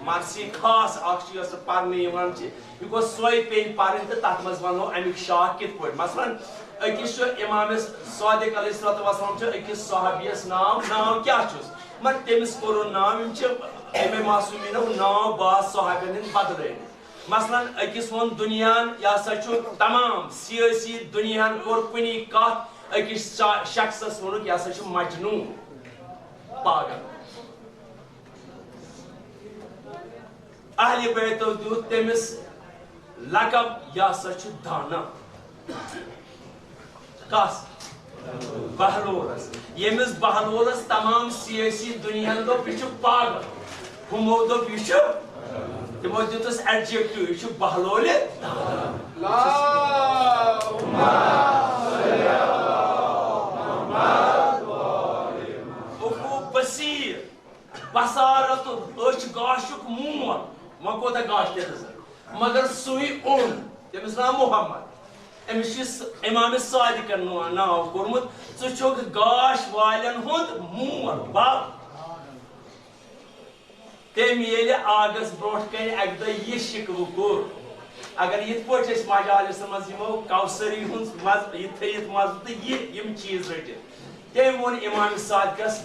مرثی خاص اکھ چھِ، یۄس پرنہٕ یِوان چھِ، یہِ گوٚژھ سۄے پیٚنۍ پرٕنۍ تہٕ تتھ منٛز ونو امیُک شاخ کِتھ پٲٹھۍ۔ مثلاً، أکِس چھُ امام صادق علیہ الصلوۃ والسلام چھُ أکِس صحابیس ناو، ناو کیٛاہ چھُس؟ مگر تٔمِس کوٚرُن ناو، یِم چھِ امام معصومینو ناو بعض صحابین ہٕنٛدۍ بدلٲومٕتۍ۔ مثلاً، أکِس ووٚن دُنیاہن، یہِ ہسا چھُ تمام سیٲسی دُنیاہن کوٚر کُنی کتھ، أکِس شا-، شخصس ووٚنُکھ، یہِ ہسا چھُ مجنون، پاگل۔ اہلِ بیتو دیُت تٔمِس لقب، یہِ ہسا چھُ دانا۔ کس؟ بہلولس۔ ییٚمِس بہلولس تمام سیٲسی دُنیاہن دوٚپ، یہِ چھُ پاگل۔ ہُمو دوٚپ، یہِ چھُ، تِمو دیُتُس adjective، یہِ چھُ بہلولِ۔ ابو بصیر، بصارت، أچھ گاشُک مول۔ وۄنۍ کوٗتاہ گاش تٔمِس؟ مگر سُے اوٚن، تٔمِس ناو محمد۔ أمِس چھُ س-، امام صادقن نو-، ناو کوٚرمُت، ژٕ چھُکھ گاش والٮ۪ن ہُنٛد مول، بب۔ تٔمۍ ییٚلہِ آگس برونٛٹھ کنہِ اکہِ دۄہ یہِ شِکوٕ کوٚر، اگر یِتھ پٲٹھۍ أسۍ مجالسن منٛز یِمو کوثری ہُنٛد مزٕ، یہِ تھٲیِتھ مزٕ تہٕ یہِ، یِم چیٖز رٔٹِتھ، تٔمۍ ووٚن امام صادقس،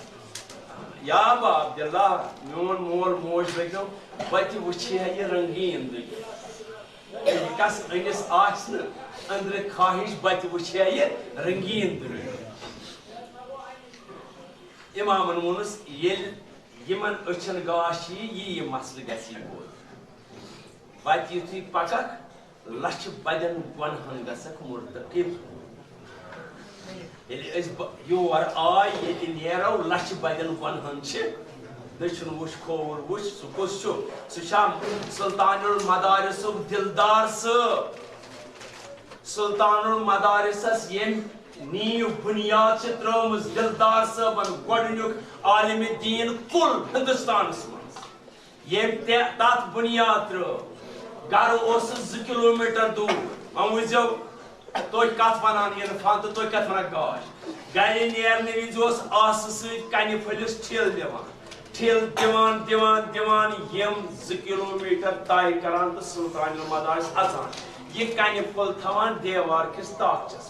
یا ابا عبداللہ، میون مول موج لٔگِو، بہٕ تہِ وٕچھِ ہا یہِ رنگیٖن دُنیا۔ یہِ کس أنِس آسہِ نہٕ أنٛدرٕ خواہش، بہٕ تہِ وٕچھِ ہا یہِ رنگیٖن دُنیا۔ امامن ووٚنُس، ییٚلہِ یِمن أچھن گاش یی، یی یہِ مسلہٕ گژھِ یہِ پوٗرٕ۔ وتہِ یُتھُے پککھ، لچھِ بدٮ۪ن گۄنہن گژھکھ مرتکب۔ ییٚلہِ أسۍ ب-، یور آے، ییٚتہِ نیرو، لچھِ بدٮ۪ن گۄنہن چھِ دٔچھُن وٕچھ، کھووُر وٕچھ، سُہ کُس چھُ؟ سُہ چھا سلطان المدارسُک دلدار صٲب؟ سلطان المدارسس ییٚمۍ نیٖو بُنیاد چھِ ترٲومٕژ دلدار صٲبن گۄڈٕنیُک عالمِ دیٖن کُل ہندوستانس منٛز۔ ییٚمۍ تہِ تتھ بُنیاد ترٲو، گرٕ اوسُس زٕ کلوٗمیٹر دوٗر۔ وۄنۍ وٕچھزیو، تُہۍ کتھ ونان عرفان تہٕ تُہۍ کتھ ونان گاش۔ گرِ نیرنہٕ وِزِ اوس آسہٕ سۭتۍ کنہِ پھٔلِس ٹھیل دِوان۔ ٹھیل دِوان، دِوان، دِوان یِم زٕ کلوٗمیٹر طے کران تہٕ سلطان المدارس اژان۔ یہِ کنہِ پھوٚل تھاوان دیوار کِس تاخچس۔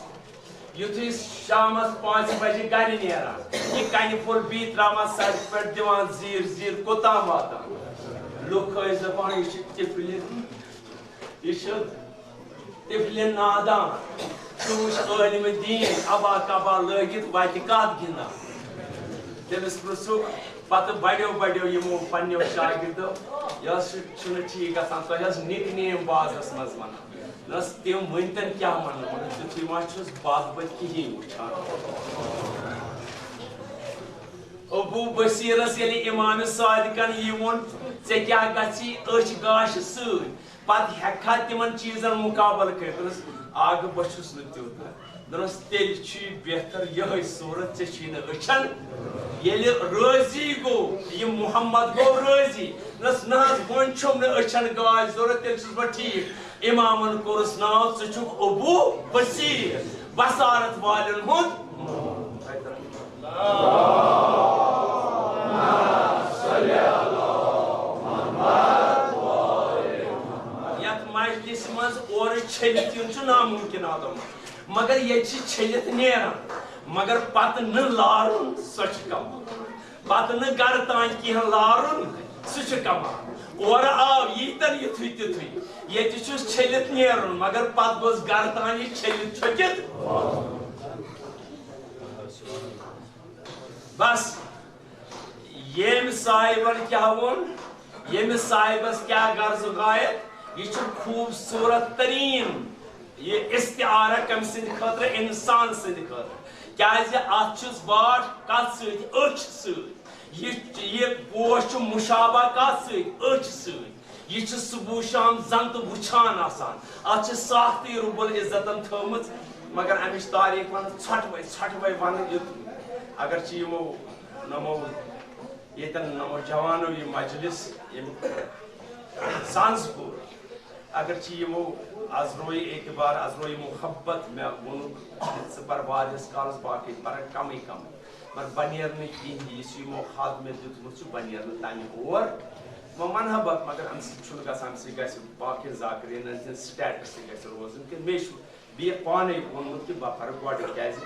یُتھُے شامس پانٛژِ بجہِ گرِ نیران، یہِ کنہِ پھوٚل بیٚیہِ ترٛاوان سڑکہِ پٮ۪ٹھ، دِوان زیٖر زیٖر، کوٚتام واتان؟ لُکھ ٲسۍ دپان، یہِ چھُ تِفلہِ، یہِ چھُ تِفلہِ نادان۔ ژٕ وٕچھ عٲلمہِ دیٖن عبا کبا لٲگِتھ وتہِ کتھ گِنٛدان۔ تٔمِس پرٛژھُکھ پتہٕ بڑیو بڑیو یِمو پننیو شاگردو، یہِ حظ چھُ، چھُنہٕ ٹھیٖک گژھان، تۄہہِ حظ نِک نیم بازس منٛز ونان۔ نس تِم ؤنۍتن کیٛاہ ونہٕ، مگر تیُتھُے ما چھُس بد بد کِہیٖنۍ وٕچھان۔ ابو بصیرس ییٚلہِ امام صادقن یہِ ووٚن، "ژےٚ کیٛاہ گژھی أچھ گاشہِ سۭتۍ؟ پتہٕ ہٮ۪ککھا تِمن چیٖزن مُقابلہٕ کٔرِتھ؟" دوٚپنس، "اکھ بہٕ چھُس نہٕ تیُتھ۔" دوٚپنس، "تیٚلہِ چھُے بہتر یِہوٚے صوٗرت، ژےٚ چھُے نہٕ أچھن۔" ییٚلہِ رٲضی گوٚو، یہِ محمد گوٚو رٲضی، دوٚپنس، "نہ حظ، وۄنۍ چھُم نہٕ أچھن گاش ضوٚرتھ، تیٚلہِ چھُس بہٕ ٹھیٖک۔" امامن کوٚرُس ناو، "ژٕ چھُکھ ابو بصیر، بصارت والٮ۪ن ہُنٛد۔" یتھ مجلسہِ منٛز اورٕ چھٔلِتھ یُن چھُ ناممکن عدم، مگر ییٚتہِ چھِ چھٔلِتھ نیران، مگر پتہٕ نہٕ لارُن، سۄ چھِ کمال۔ پتہٕ نہٕ گرٕ تام کینٛہہ لارُن، سُہ چھُ کمال۔ اورٕ آو ییٖتٮ۪ن یُتھُے تیُتھُے، ییٚتہِ چھُس چھٔلِتھ نیرُن، مگر پتہٕ گوٚژھ گرٕ تام یہِ چھٔلِتھ چھٔکِتھ۔ بس، ییٚمۍ صاحبن کیٛاہ ووٚن، ییٚمِس صاحبس کیٛاہ غرض و غایت، یہِ چھُ خوٗبصوٗرت تریٖن یہِ استعارہ کٔمۍ سٕنٛدِ خٲطرٕ؟ اِنسان سٕنٛدِ خٲطرٕ۔ کیٛازِ اَتھ چھُس باٹھ کَتھ سۭتۍ؟ أچھ سۭتۍ۔ یہِ، یہِ پوش چھُ مُشابہ کَتھ سۭتۍ؟ أچھ سۭتۍ۔ یہِ چھُ صبح شام زَن تہٕ وٕچھان آسان۔ اَتھ چھِ ساختٕے رب العزتن تھٲومٕژ، مگر اَمِچ تاریٖخ وَنہٕ ژھۄٹہٕ وَے، ژھۄٹہٕ وَے وَنہٕ یُتھ۔ اگر چھِ یِمو نومو ییٚتٮ۪ن نوجوانو یہِ مجلس ییٚمیُک سانٛز کوٚر، اگر چھِ یِمو از روی اعتبار، از روی محبت مےٚ ووٚنُکھ، ژٕ پر وادیس کالس، باقٕے پرن کمٕے کمٕے، مگر بہٕ نیرٕ نہٕ کِہیٖنۍ، یُس یِمو حد مےٚ دیُتمُت چھُ، بہٕ نیرٕ نہٕ تمہِ اور۔ وۄنۍ ونہٕ ہا بہٕ، مگر امہِ سۭتۍ چھُنہٕ گژھان، امہِ سۭتۍ گژھِ باقین ذاکرینن ہٕنٛز سٹیٹس تہِ گژھِ روزُن، کہِ مےٚ چھُ بیٚیہِ پانے ووٚنمُت کہِ بہٕ پرٕ گۄڈٕ، کیازِ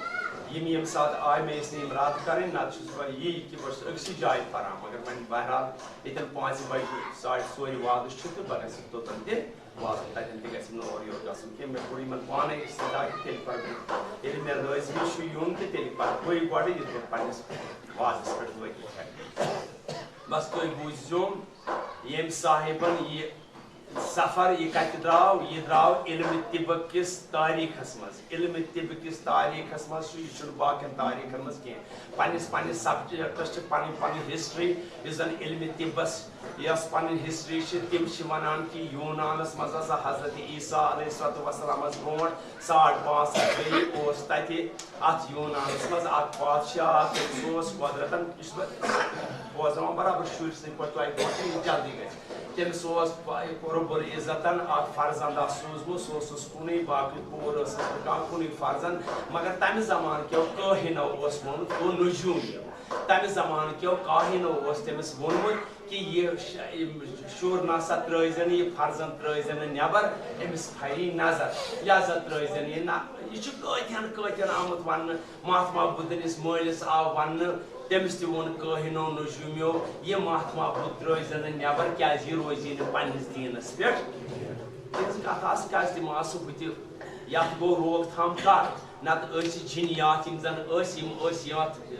یِم ییٚمہِ ساتہٕ آے، مےٚ ٲسۍ نہٕ یِم رد کرٕنۍ، نتہٕ چھُس بہٕ یی کہِ بہٕ چھُس أکسٕے جایہِ پران، مگر وۄنۍ بہرحال ییٚتٮ۪ن پانٛژِ بجہِ ساڑِ ژورِ وادٕ چھُ تہٕ بہٕ گژھٕ توٚتن تہِ واتُن، تَتٮ۪ن تہِ گژھِ نہٕ اورٕ یورٕ گژھُن کینٛہہ۔ مےٚ کوٚر یِمن پانے استدعا کہِ تیٚلہِ پرٕ بہٕ، ییٚلہِ مےٚ لٲزمی چھُ یُن تہٕ تیٚلہِ پرٕ بٕے گۄڈٕ، یُتھ بہٕ پننِس وادس پٮ۪ٹھ وٲتِتھ ہٮ۪کہٕ۔ بس تُہۍ بوٗزِو، ییٚمۍ صاحبن یہِ سفر، یہِ کتہِ درٛاو؟ یہِ درٛاو علم طب کِس تٲریٖخس منٛز۔ علم طب کِس تٲریٖخس منٛز چھُ، یہِ چھُنہٕ باقین تٲریٖخن منٛز کینٛہہ۔ پننِس، پننِس سبجیکٹس چھِ پنٕنۍ، پنٕنۍ ہسٹری، یُس زن علم طبس یۄس پنٕنۍ ہسٹری چھِ، تِم چھِ ونان کہِ یونانس منٛز ہسا حضرت عیسیٰ علیہ الصلوۃ والسلامس برونٛٹھ ساڑ پانٛژھ ہتھ ؤری اوس تتہِ اتھ یونانس منٛز اکھ بادشاہ، تٔمِس اوس قۄدرتن، یہِ چھُس بہٕ بوزناوان برابر شُرۍ سٕنٛدۍ پٲٹھۍ تۄہہِ برونٛٹھ، یہِ جلدی گژھِ۔ تٔمِس اوس رب العزتن اکھ فرزند اکھ سوٗزمُت، سُہ اوسُس کُنُے، باقٕے کوٗر ٲسٕس نہٕ کانٛہہ، کُنُے فرزند۔ مگر تمہِ زمانہٕ کیو کٲہِنو اوس ووٚنمُت، او نجوٗمیو، تمہِ زمانہٕ کیو کاہِنو اوس تٔمِس ووٚنمُت کہِ یہِ ش-، یہِ شُر نسا ترٲوزِ نہٕ، یہِ فرزند ترٲوزِ نہٕ نٮ۪بر، أمِس پھری نظر، لہذا ترٲوزِ نہٕ یہِ نہ-، یہِ چھُ کٲتِہن کٲتِہن آمُت وننہٕ۔ مہاتما بدھنِس مٲلِس آو وننہٕ، تٔمِس تہِ ووٚن کٲہِنو نجوٗمیو، یہِ مہاتما بدھ ترٲوزِ نہٕ نٮ۪بر، کیازِ یہِ روزِ نہٕ پننِس دیٖنس پٮ۪ٹھ۔ تِہنٛز کتھ آسہٕ، کیازِ تِم آسہٕ ہُتہِ، یتھ گوٚو روک تھام کتھ، نتہٕ ٲسۍ یہِ جِنیات، یِم زن ٲسۍ، یِم ٲسۍ یتھ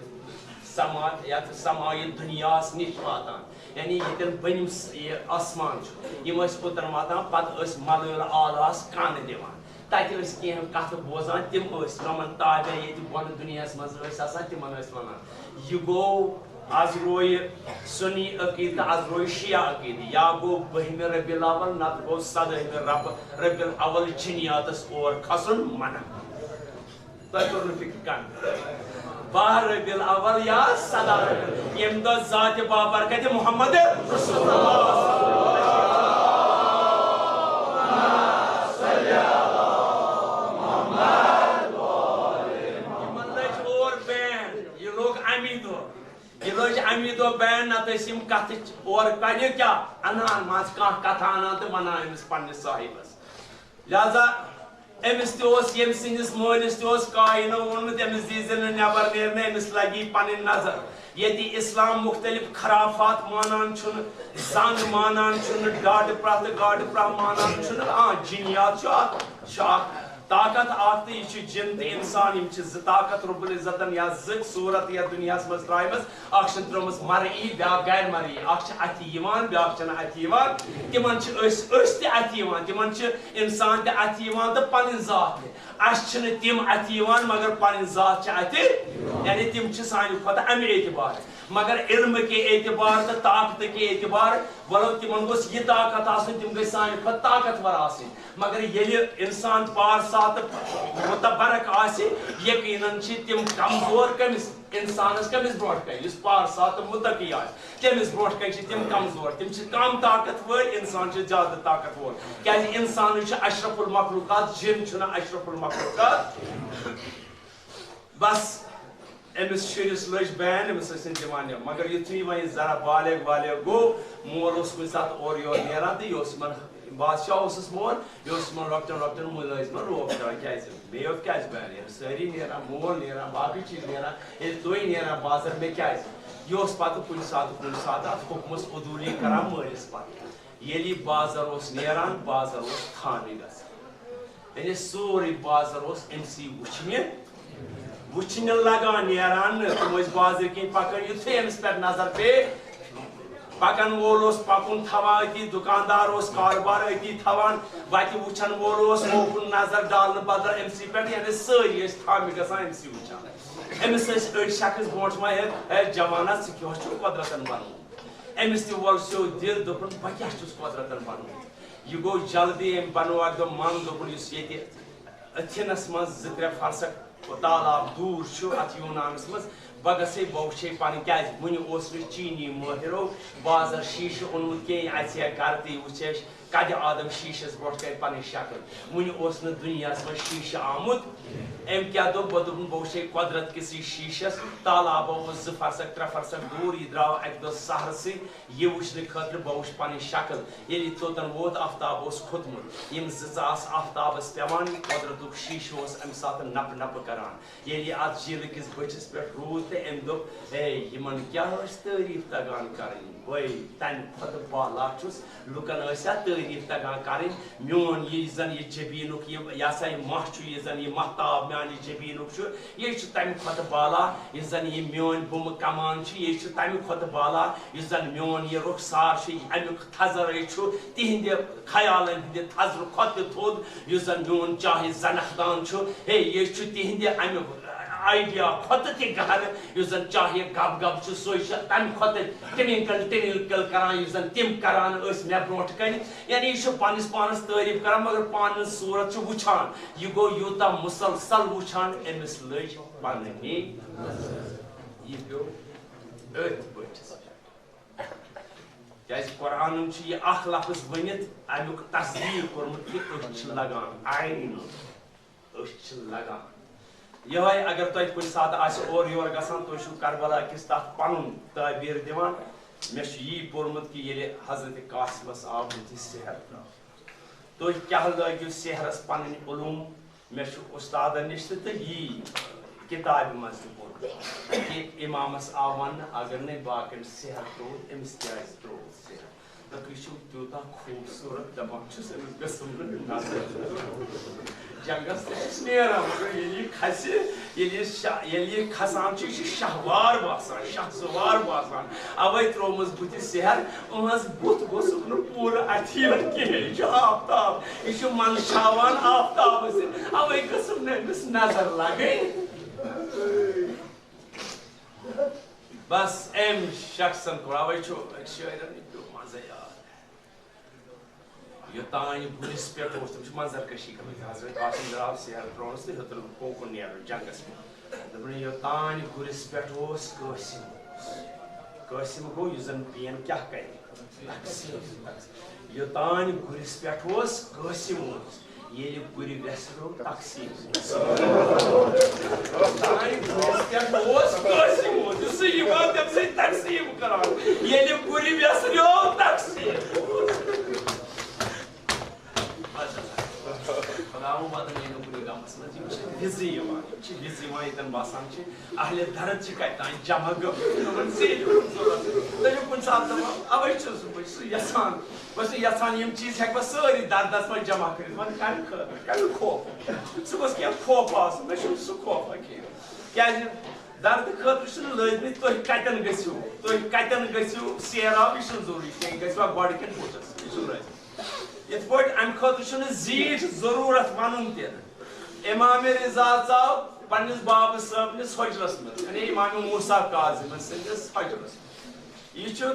سما-، یتھ سماعی دُنیاہس نِش واتان، یعنی ییٚتٮ۪ن بٔنِم س-، یہِ آسمان چھُ، یِم ٲسۍ اوٚتن واتان، پتہٕ ٲسۍ ملٲل اعلیٰ ہس کانہٕ دِوان۔ تتہِ ٲسۍ کینٛہہ کتھٕ بوزان، تِم ٲسۍ یِمن تابع ییٚتہِ بۄنہٕ دُنیاہس منٛز ٲسۍ آسان، تِمن ٲسۍ ونان۔ یہِ گوٚو از رویہِ سُنی عقیدٕ، از رویہِ شیعہ عقیدٕ، یا گوٚو بٔہمہِ ربیع الاول، نتہٕ گوٚو سدٲہمہِ رب-، ربیع الاول جِنیاتس اور کھسُن منع۔ تۄہہِ توٚر نہٕ فِکرِ کانٛہہ۔ باہ ربیع الاول یا سداہ ربیع، ییٚمہِ دۄہ ذاتِ بابرکتِ محمد رسول اللہ صلی اللہ علیہ وسلم۔ یِمن لٔج اور بین، یہِ لوٚگ اَمی دۄہ، یہِ لٔج اَمی دۄہ بین، نتہٕ ٲسۍ یِم کتھٕ اور کَنہِ کیٛاہ اَنان، مان ژٕ کانٛہہ کتھا اَنان تہٕ وَنان أمِس پننِس صاحبس۔ لہذا أمِس تہِ اوس، ییٚمہِ سٕنٛدِس مٲلِس تہِ اوس کاہِنو ووٚنمُت، أمِس دیٖزِ نہٕ نٮ۪بر نیرنہٕ، أمِس لگی پنٕنۍ نظر۔ ییٚتہِ اسلام مختلف خرافات مانان چھُنہٕ، زنٛگ مانان چھُنہٕ، ڈاٹہٕ پرٛاہ تہٕ گاٹہٕ پرٛاہ مانان چھُنہٕ، آ، جِنیات چھُ اکھ، چھُ اکھ طاقت اکھ، تہٕ یہِ چھُ جِن تہٕ اِنسان، یِم چھِ زٕ طاقت رب العزتن یا زٕ صوٗرت یتھ دُنیاہس منٛز ترٛایمژ۔ اکھ چھِ ترٲومٕژ مرئی، بیٛاکھ غیر مرئی، اکھ چھِ اَتھِ یِوان، بیٛاکھ چھَنہٕ اَتھِ یِوان۔ تِمن چھِ أسۍ، أسۍ تہِ اَتھِ یِوان، تِمن چھِ اِنسان تہِ اَتھِ یِوان تہٕ پنٕنۍ ذات تہِ۔ اَسہِ چھِنہٕ تِم اَتھِ یِوان، مگر پنٕنۍ ذات چھِ اَتھِ، یعنی تِم چھِ سانہِ کھۄتہٕ اَمہِ اعتبار۔ مگر علمہٕ کہِ اعتبار تہٕ طاقتہٕ کہِ اعتبار، وَلو تِمن گوٚژھ یہِ طاقت آسُن، تِم گٔژھۍ سانہِ کھۄتہٕ طاقتور آسٕنۍ۔ مگر ییٚلہِ اِنسان پارسا تہٕ متبرک آسہِ، یقیناً چھِ تِم کمزور کٔمِس؟ اِنسانس کٔمِس برونٛٹھ کنہِ؟ یُس پارسا تہٕ متقی آسہِ، تٔمِس برونٛٹھ کنہِ چھِ تِم کمزور، تِم چھِ کم طاقتور، اِنسان چھُ زیادٕ طاقتور۔ کیازِ اِنسانٕے چھُ اشرف المخلوقات، جِن چھُنہٕ اشرف المخلوقات۔ بس، أمِس شُرِس لٔج بین، أمِس ٲسۍ نہٕ دِوان یِم۔ مگر یُتھُے وۄنۍ ذرا بالغ والغ گوٚو، مول اوس کُنہِ ساتہٕ اورٕ یورٕ نیران تہٕ یہِ اوس یِمن، بادشاہ اوسُس مول، یہِ اوس یِمن لۄکٹٮ۪ن لۄکٹٮ۪ن مُلٲزمن روب کران۔ کیازِ؟ مےٚ یوت کیازِ بین؟ ییٚلہِ سٲری نیران، مول نیران، باقٕے چیٖز نیران، ییٚلہِ تُہۍ نیران بازر، مےٚ کیازِ؟ یہِ اوس پتہٕ کُنہِ ساتہٕ کُنہِ ساتہٕ اتھ حُکمس عدوٗلی کران مٲلِس پتہٕ۔ ییٚلہِ یہِ بازر اوس نیران، بازر اوس تھامہِ گژھان۔ یعنی سورُے بازر اوس أمۍ سٕے وٕچھنہِ، وٕچھنہِ لگان، نیران نہٕ۔ تِم ٲسۍ بازرٕ کِنۍ پکان، یُتھُے أمِس پٮ۪ٹھ نظر پیٚیہِ، پکن وول اوس پکُن تھاوان أتی، دُکاندار اوس کارٕبار أتی تھاوان، وتہِ وٕچھن وول اوس ہوکُن نظر ڈالنہٕ بدلہٕ أمۍ سٕے پٮ۪ٹھ، یعنی سٲری ٲسۍ تھامہِ گژھان أمۍ سٕے وٕچھان۔ أمِس ٲسۍ أڑۍ شخص برونٛٹھ ما ہیٚتھ، "ہے جوانا، ژٕ کیٛاہ چھُکھ قۄدرتن بنومُت؟" أمِس تہِ وۄل سیوٚد دِل، دوٚپُن، "بہٕ کیٛاہ چھُس قۄدرتن بنومُت؟" یہِ گوٚو جلدی، أمۍ بنوو اکھ دۄہ من، دوٚپُن، یُس ییٚتہِ أتھِنس منٛز زٕ ترٛےٚ فرسخ تالاب دوٗر چھُ، اتھ یوٗنانس منٛز، بہٕ گژھے، بہٕ وٕچھے پنٕنۍ، کیازِ وُنہِ اوس نہٕ چینی مٲہِرو بازر شیٖشہٕ اوٚنمُت کینٛہہ، اَژِ ہا گرٕ تہٕ یہِ وٕچھِ اَسہِ کدِ آدم شیٖشس برونٛٹھ کنہِ پنٕنۍ شکل۔ وُنہِ اوس نہٕ دُنیاہس منٛز شیٖشہٕ آمُت۔ أمۍ کیٛاہ دوٚپ؟ بہٕ دوٚپُن، بہٕ وٕچھے قۄدرت کِسٕے شیٖشس۔ تالابو اوس زٕ فرسخ، ترٛےٚ فرسخ دوٗر، یہِ درٛاو اکہِ دۄہ سحرسٕے۔ یہِ وٕچھنہٕ خٲطرٕ بہٕ وٕچھ پنٕنۍ شکل۔ ییٚلہِ یہِ توٚتن ووت، آفتاب اوس کھوٚتمُت۔ یِم زٕ ژاس آفتابس پٮ۪وان، قۄدرتُک شیٖشہٕ اوس امہِ ساتہٕ نپہٕ نپہٕ کران۔ ییٚلہِ یہِ اتھ جیٖلہٕ کِس بٔٹھِس پٮ۪ٹھ روٗد تہٕ أمۍ دوٚپ، "ہے، یِمن کیٛاہ ٲس تعریٖف تگان کرٕنۍ؟ بٔے تمہِ کھۄتہٕ بالا چھُس۔ لُکن ٲسیا تعریٖف تگان کرٕنۍ؟ میون یہِ زن یہِ جبیٖنُک یہِ، یہِ ہسا یہِ ماہ چھُ، یہِ زن یہِ ماہتاب میانہِ جبیٖنُک چھُ، یہِ چھُ تمہِ کھۄتہٕ بالا۔ یُس زن یہِ میٲنۍ بُمہٕ کمان چھِ، یہِ چھُ تمہِ کھۄتہٕ بالا۔ یُس زن میون یہِ رُخسار چھُ، امیُک تھزرے چھُ تِہنٛدِ خیالن ہٕنٛدِ تھزرٕ کھۄتہٕ تہِ تھوٚد۔ یُس زن میون چاہے زنخدان چھُ، ہے، یہِ چھُ تِہنٛدِ امیُک آیڈیا کھۄتہٕ تہِ گہرٕ۔ یُس زن چاہے گب گب چھُ، سُے چھُ تمہِ کھۄتہٕ ٹِنِنکل ٹِنِنکل کران، یُس زن تِم کران ٲسۍ مےٚ برونٛٹھ کنہِ۔" یعنی یہِ چھُ پننِس پانس تعریٖف کران، مگر پنٕنۍ صوٗرت چھُ وٕچھان۔ یہِ گوٚو یوٗتاہ مُسلسل وٕچھان، أمِس لٔج پنٕنی۔ یہِ پیوٚو أتھۍ بٔٹھِس پٮ۪ٹھ۔ کیازِ قرآنن چھُ یہِ اکھ لفظ ؤنِتھ امیُک تصدیٖق کوٚرمُت کہِ أچھ چھِ لگان، عین، أچھ چھِ لگان۔ یِہوٚے اگر تۄہہِ کُنہِ ساتہٕ آسہِ اورٕ یور گژھان، تُہۍ چھِو کربلا کِس تتھ پنُن تعبیٖر دِوان۔ مےٚ چھُ یی پوٚرمُت کہِ ییٚلہِ حضرت قاسمس آو بُتھِ سحر، تُہۍ کیٛاہ لٲگِو سحرس پنٕنۍ علوم؟ مےٚ چھُ اُستادن نِش تہِ تہٕ یی کِتابہِ منٛز تہِ پوٚرمُت کہِ امامس آو وننہٕ، اگر نَے باقین سحر ترٛووُتھ، أمِس کیٛازِ ترٛووُتھ سحر؟ دَپُکھ، یہِ چھُ تیوٗتاہ خوٗبصوٗرت، دَپان چھُس، أمِس گٔژھٕم نہٕ نظر۔ جنگس تہِ چھُس نیران، مگر ییٚلہِ یہِ کھسہِ، ییٚلہِ یہِ شا-، ییٚلہِ یہِ کھسان چھُ، یہِ چھُ شاہوار باسان، شاہ سوار باسان۔ اوے ترٛوومَس بُتھِ سحر، أہنٛز بُتھ گوٚژھُکھ نہٕ پوٗرٕ اَتھِ یُن کِہیٖنۍ۔ یہِ چھُ آفتاب، یہِ چھُ منٛدچھاوان آفتابَس سۭتۍ۔ اوے گٔژھٕم نہٕ أمِس نظر لگٕنۍ۔ بس أمۍ شخصن کوٚر، اوے چھُ أکۍ شٲعرن یہِ پیوٚو منٛزے یاد۔ یوٚتانۍ گُرِس پٮ۪ٹھ اوس، تٔمۍ چھِ منظر کشی کٔرمٕژ۔ حضرت قاسم درٛاو سحر ترٛوونَس تہٕ ہیوٚتُن کوکُن نیرُن جنگس منٛز۔ دوٚپُن، یوٚتانۍ گُرِس پٮ۪ٹھ اوس قٲسِم اوس۔ قٲسِم گوٚو یُس زن پین کیٛاہ کرِ؟ تقسیٖم۔ یوٚتانۍ گُرِس پٮ۪ٹھ اوس قٲسِم اوس۔ ییٚلہِ گُرِ وٮ۪سریو تقسیٖم۔ یوٚتانۍ گُرِس پٮ۪ٹھ اوس قٲسِم اوس۔ یُس سُہ یِوان تٔمۍ سٕے تقسیٖم کران۔ ییٚلہِ گُرِ وٮ۪سریو تقسیٖم۔ خۄداوُن وَدَن یِنہٕ کُنہِ غمَس منٛز۔ یِم چھِ وِزِ یِوان، یِم چھِ وِزِ یِوان، ییٚتٮ۪ن باسان چھِ اہلِ درد چھِ کَتہِ تام جمع گٔمٕتۍ، یِمَن ژیٖرۍ ہُنٛد ضوٚرَتھ۔ تہٕ یہِ کُنہِ ساتہٕ دَپان، اَوَے چھُس بہٕ، بہٕ چھُس یَژھان، بہٕ چھُس یَژھان یِم چیٖز ہٮ۪کہٕ بہٕ سٲری دَردَس منٛز جمع کٔرِتھ۔ وۄنۍ کَمہِ خٲطرٕ، کَمہِ خوفہٕ؟ سُہ گوٚژھ کینٛہہ خوف آسُن، مےٚ چھُنہٕ سُہ خوفا کینٛہہ۔ کیٛازِ؟ دردٕ خٲطرٕ چھُنہٕ لٲزمی تُہۍ کَتٮ۪ن گٔژھِو، تُہۍ کَتٮ۪ن گٔژھِو، سیراو، یہِ چھُنہٕ ضروٗری کینٛہہ، یہِ گژھِ وۄنۍ گۄڈٕ کِنہٕ پوٚتُس، یہِ چھُنہٕ لٲزمی۔ یِتھ پٲٹھۍ اَمہِ خٲطرٕ چھُنہٕ زیٖٹھ ضروٗرت وَنُن تہِ۔ امام رضا ژاو پننِس بابہٕ صٲبنِس حُجرس منٛز، یعنی امام موسیٰ کاظم سٕنٛدِس حُجرس منٛز۔ یہِ چھُ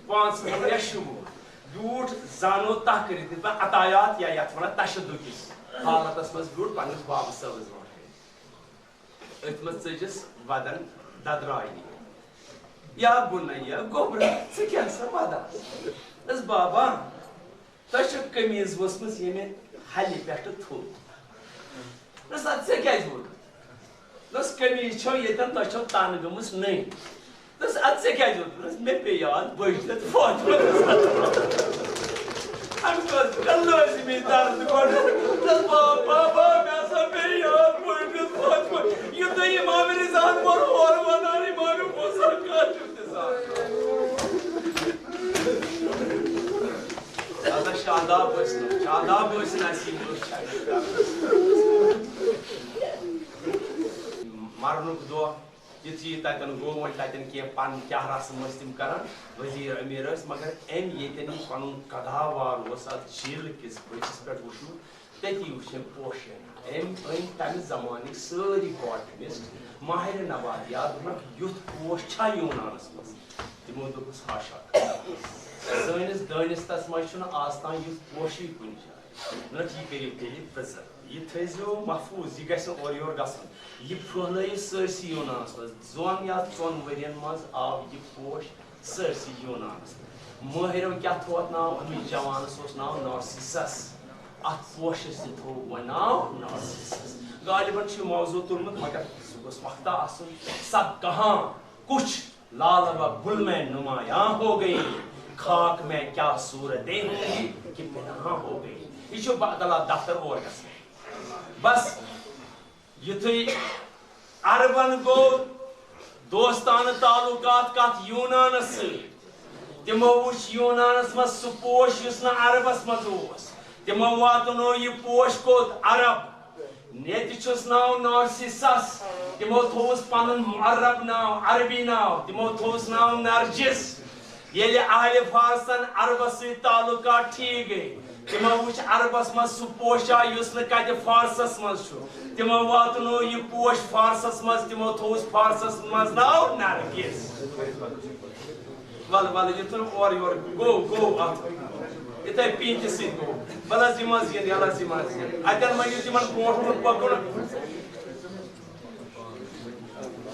پانٛژھ وُہُر یا شُوُہُر۔ بیوٗٹھ زانو تَہہ کٔرِتھ، یِتھ پٲٹھۍ عطایات یا یَتھ وَنان تشدُد کِس حالتس منٛز بیوٗٹھ پننِس بابہٕ صٲبس برونٛٹھ کَنہِ۔ أتھۍ منٛز ژٔجِس وَدَن دَدرایہِ۔ یا بُنَیَ، گوٚبرا، ژٕ کیٛاہ سا وَدان؟ دوٚپُس، بابا، تۄہہِ چھو قمیٖض ؤژھمٕژ ییٚمہِ ہَلہِ پٮ۪ٹھٕ تھوٚد۔ دوٚپُس، اَدٕ ژےٚ کیٛازِ ووٚنُتھ؟ دوٚپُس، "قمیٖض چھو ییٚتٮ۪ن، تۄہہِ چھو تَن گٔمٕژ نٔنۍ۔" دوٚپُس، "اَدٕ ژےٚ کیٛازِ ووٚنُتھ؟" دوٚپُس، "مےٚ پیٚیہِ یاد بٔلۍ تہٕ فوت ووٚنُس۔" اَمہِ خٲطرٕ کَر لٲزمی درد گۄڈٕ۔ دوٚپُس، "بابا، بابا، مےٚ ہسا پیٚیہِ یاد بٔلۍ تہٕ فوت ووٚنُس۔" یُتھُے اِمام رضاہن ووٚن، اورٕ وَنان اِمام موسیٰ کاتِب تہِ زانان۔ اَدٕ شاداب ٲسۍ نہٕ، شاداب ٲسۍ نہٕ اَسہِ یِم ٲسۍ چھَکٕنۍ۔ مرنُک دۄہ یُتھُے یہِ تَتٮ۪ن گوٚو، وۄنۍ تَتٮ۪ن کینٛہہ پَنٕنۍ کیٛاہ رسم ٲسۍ تِم کَران، وزیٖر أمیٖر ٲسۍ، مگر أمۍ ییٚتٮ۪ن یہِ پَنُن قداوار اوس اَتھ جیٖلہٕ کِس بٔٹھِس پٮ۪ٹھ وٕچھمُت، تٔتی وٕچھ أمۍ پوشٲنی۔ أمۍ أنۍ تَمہِ زمانٕکۍ سٲری باٹنِسٹ، ماہرِ نباتیات، دوٚپُکھ، "یُتھ پوش چھا یوٗنانَس منٛز؟" تِمو دوٚپُس، "حاشا کتاہ۔ سٲنِس دٲنِستَس منٛز چھُنہٕ آز تام یُتھ پوشٕے کُنہِ جایہِ۔" نہ، یہِ کٔرِو تیٚلہِ پرٛزٲرو۔ یہِ تھٲیزیو محفوٗظ، یہِ گژھِ نہٕ اورٕ یورٕ گژھُن۔ یہِ پھٔہلٲیِو سٲرسٕے یوٗنانَس منٛز۔ دۄن یا ژۄن ؤرِین منٛز آو یہِ پوش سٲرسٕے یوٗنانَس منٛز۔ مٲہِرو کیٛاہ تھوٚو اَتھ ناو؟ أمِس جوانَس اوس ناو نارسِسَس۔ اَتھ پوشَس تہِ تھوٚو وۄنۍ ناو نارسِسَس۔ غالباً چھُ یہِ موضوع تُلمُت، مگر سُہ گوٚژھ وقتہ آسُن۔ سب کہاں کچھ لالہ و گل میں نمایاں ہو گئی، خاک میں کیا صورتیں ہوں گی کہ پنہاں ہو گئی۔ یہِ چھُ با-، دفتر اور گژھان۔ بس، یُتھُے عربن گوٚو دوستانہٕ تعلقات کتھ یوٗنانس سۭتۍ، تِمو وُچھ یوٗنانس منٛز سُہ پوش یُس نہٕ عربس منٛز اوس۔ تِمو واتنوو یہِ پوش کوٚت؟ عرب۔ ییٚتہِ چھُس ناو نارسِسس۔ تِمو تھووُس پنُن معرب ناو، عربی ناو، تِمو تھووُس ناو نرجس۔ ییٚلہِ اہلِ فارسن عربس سۭتۍ تعلقات ٹھیٖک گٔے، تِمو وُچھ عربس منٛز سُہ پوشا یُس نہٕ کتہِ فارسس منٛز چھُ۔ تِمو واتنوو یہِ پوش فارسس منٛز، تِمو تھووُس فارسس منٛز ناو نرگس۔ ولہٕ، ولہٕ، یہِ تُل اورٕ یورٕ، گوٚو، گوٚو اتھ۔ یِتھے پیٖنتہِ سۭتۍ گوٚو۔ ولہٕ حظ، یِم حظ یِن، یلہٕ حظ، یِم حظ یِن۔ اتٮ۪ن ما یُتھ یِمن برونٛٹھ کُن پکُن۔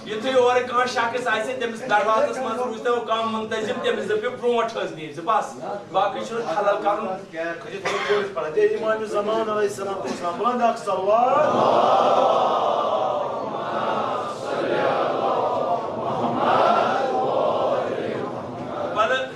یُتھُے اورٕ کانٛہہ شخص آسہِ، تٔمِس دروازس منٛز روٗزتو کانٛہہ مُنتظم، تٔمِس دٔپِو برونٛٹھ حظ نیٖرزِ، بس، باقٕے چھُنہٕ خلل کرُن۔ یہِ تھٲیِو پٔرِتھ پڑھان۔ اے امام زمان علیہ السلام اوس ناو، بلند اکھ صلوات۔ ولہٕ،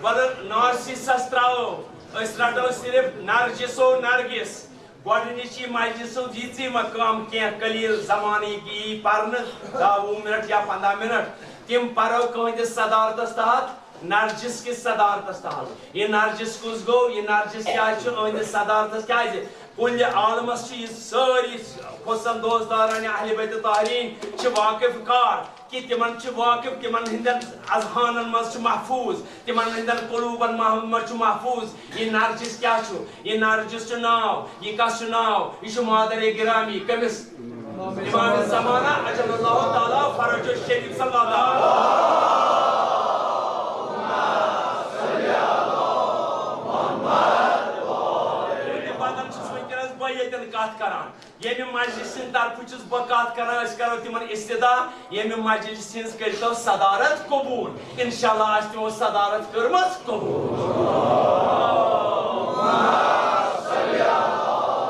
ولہٕ نارسِسس ترٛاوو، أسۍ رٹو صرف نرجسو نرگس۔ گۄڈٕنِچی مجلسو یِژٕے مقام کینٛہہ قلیل زمانہٕ یہِ یی پرنہٕ، دَہ وُہ منٹ یا پنٛداہ منٹ، تِم پرو کٕہٕنٛدِس صدارتس تحت، نرجس کِس صدارتس تحت۔ یہِ نرجس کُس گوٚو؟ یہِ نرجس کیٛازِ چھُ أہٕنٛدِس صدارتس؟ کیٛازِ؟ کُلِ عالمس چھِ یہِ سٲری، خصوصاً دوستدارانِ اہلِ بیت طاہرین چھِ واقف کار۔ کہ تِمن چھِ واقف، تِمن ہٕنٛدٮ۪ن اذہانن منٛز چھُ محفوٗظ، تِمن ہٕنٛدٮ۪ن قلوٗبن منٛز چھُ محفوٗظ۔ یہِ نرجس کیٛاہ چھُ؟ یہِ نرجس چھُ ناو۔ یہِ کس چھُ ناو؟ یہِ چھُ مادر گرامی۔ کٔمِس؟ امام زمانہ عجل اللہ تعالیٰ فرجہ شریف صلی اللہ تعالیٰ۔ بدل چھُس وٕنکیٚنس بہٕ ییٚتٮ۪ن کتھ کران۔ ییٚمہِ مجلسہِ ہٕنٛدِ طرفہٕ چھُس بہٕ کتھ کران، أسۍ کرو تِمن استدعا، ییٚمہِ مجلسہِ ہٕنٛز کٔرۍتو صدارت قبوٗل۔ انشاءاللہ آسہِ تِمو صدارت کٔرمٕژ قبوٗل۔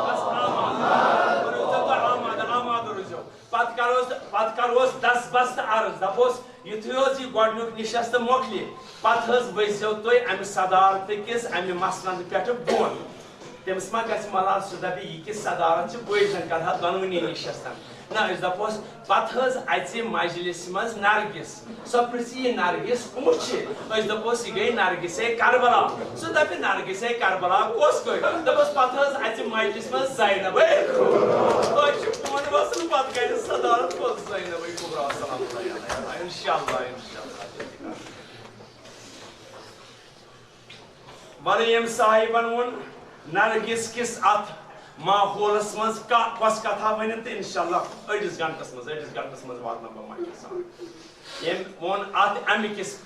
بس آمادٕ، روٗززیو تُہۍ آمادٕ، آمادٕ روٗززیو۔ پتہٕ کرو أسۍ، پتہٕ کرو أسۍ دستبست عرض، دپوس، یُتھُے حظ یہِ گۄڈٕنیُک نِشست مۄکلہِ، پتہٕ حظ ؤسۍزیو تُہۍ امہِ صدارتہٕ کِس امہِ مسندٕ پٮ۪ٹھٕ بۄن۔ تٔمِس ما گژھِ ملال، سُہ دپہِ، یہِ کِژھ صدارت چھِ، بہٕ زن کرٕ ہا دۄنوٕنی نِشستن۔ نہ، أسۍ دپوس، پتہٕ حظ اژِ مجلسہِ منٛز نرگس۔ سۄ پرژھِ، یہِ نرگس کُس چھِ؟ أسۍ دپوس، یہِ گٔے نرگسے کربلا۔ سُہ دپہِ، نرگسے کربلا کۄس گٔے؟ دپوس، پتہٕ حظ اژِ مجلسہِ منٛز زینبے۔ أسۍ چھِ بۄن وسان، پتہٕ کرِ صدارت کۄس؟ زینبے کبریٰ سلام اللہ علیہا۔ انشاءاللہ، انشاءاللہ۔ وَلہٕ ییٚمۍ صاحبن ووٚن نرگس کِس اتھ ماحولس منٛز کا-، کۄس کتھا ؤنِن تہٕ انشاءاللہ أڑِس گنٹس منٛز، أڑِس گنٹس منٛز واتناو بہٕ مایکہِ سان۔ ییٚمۍ ووٚن اتھ امہِ کِس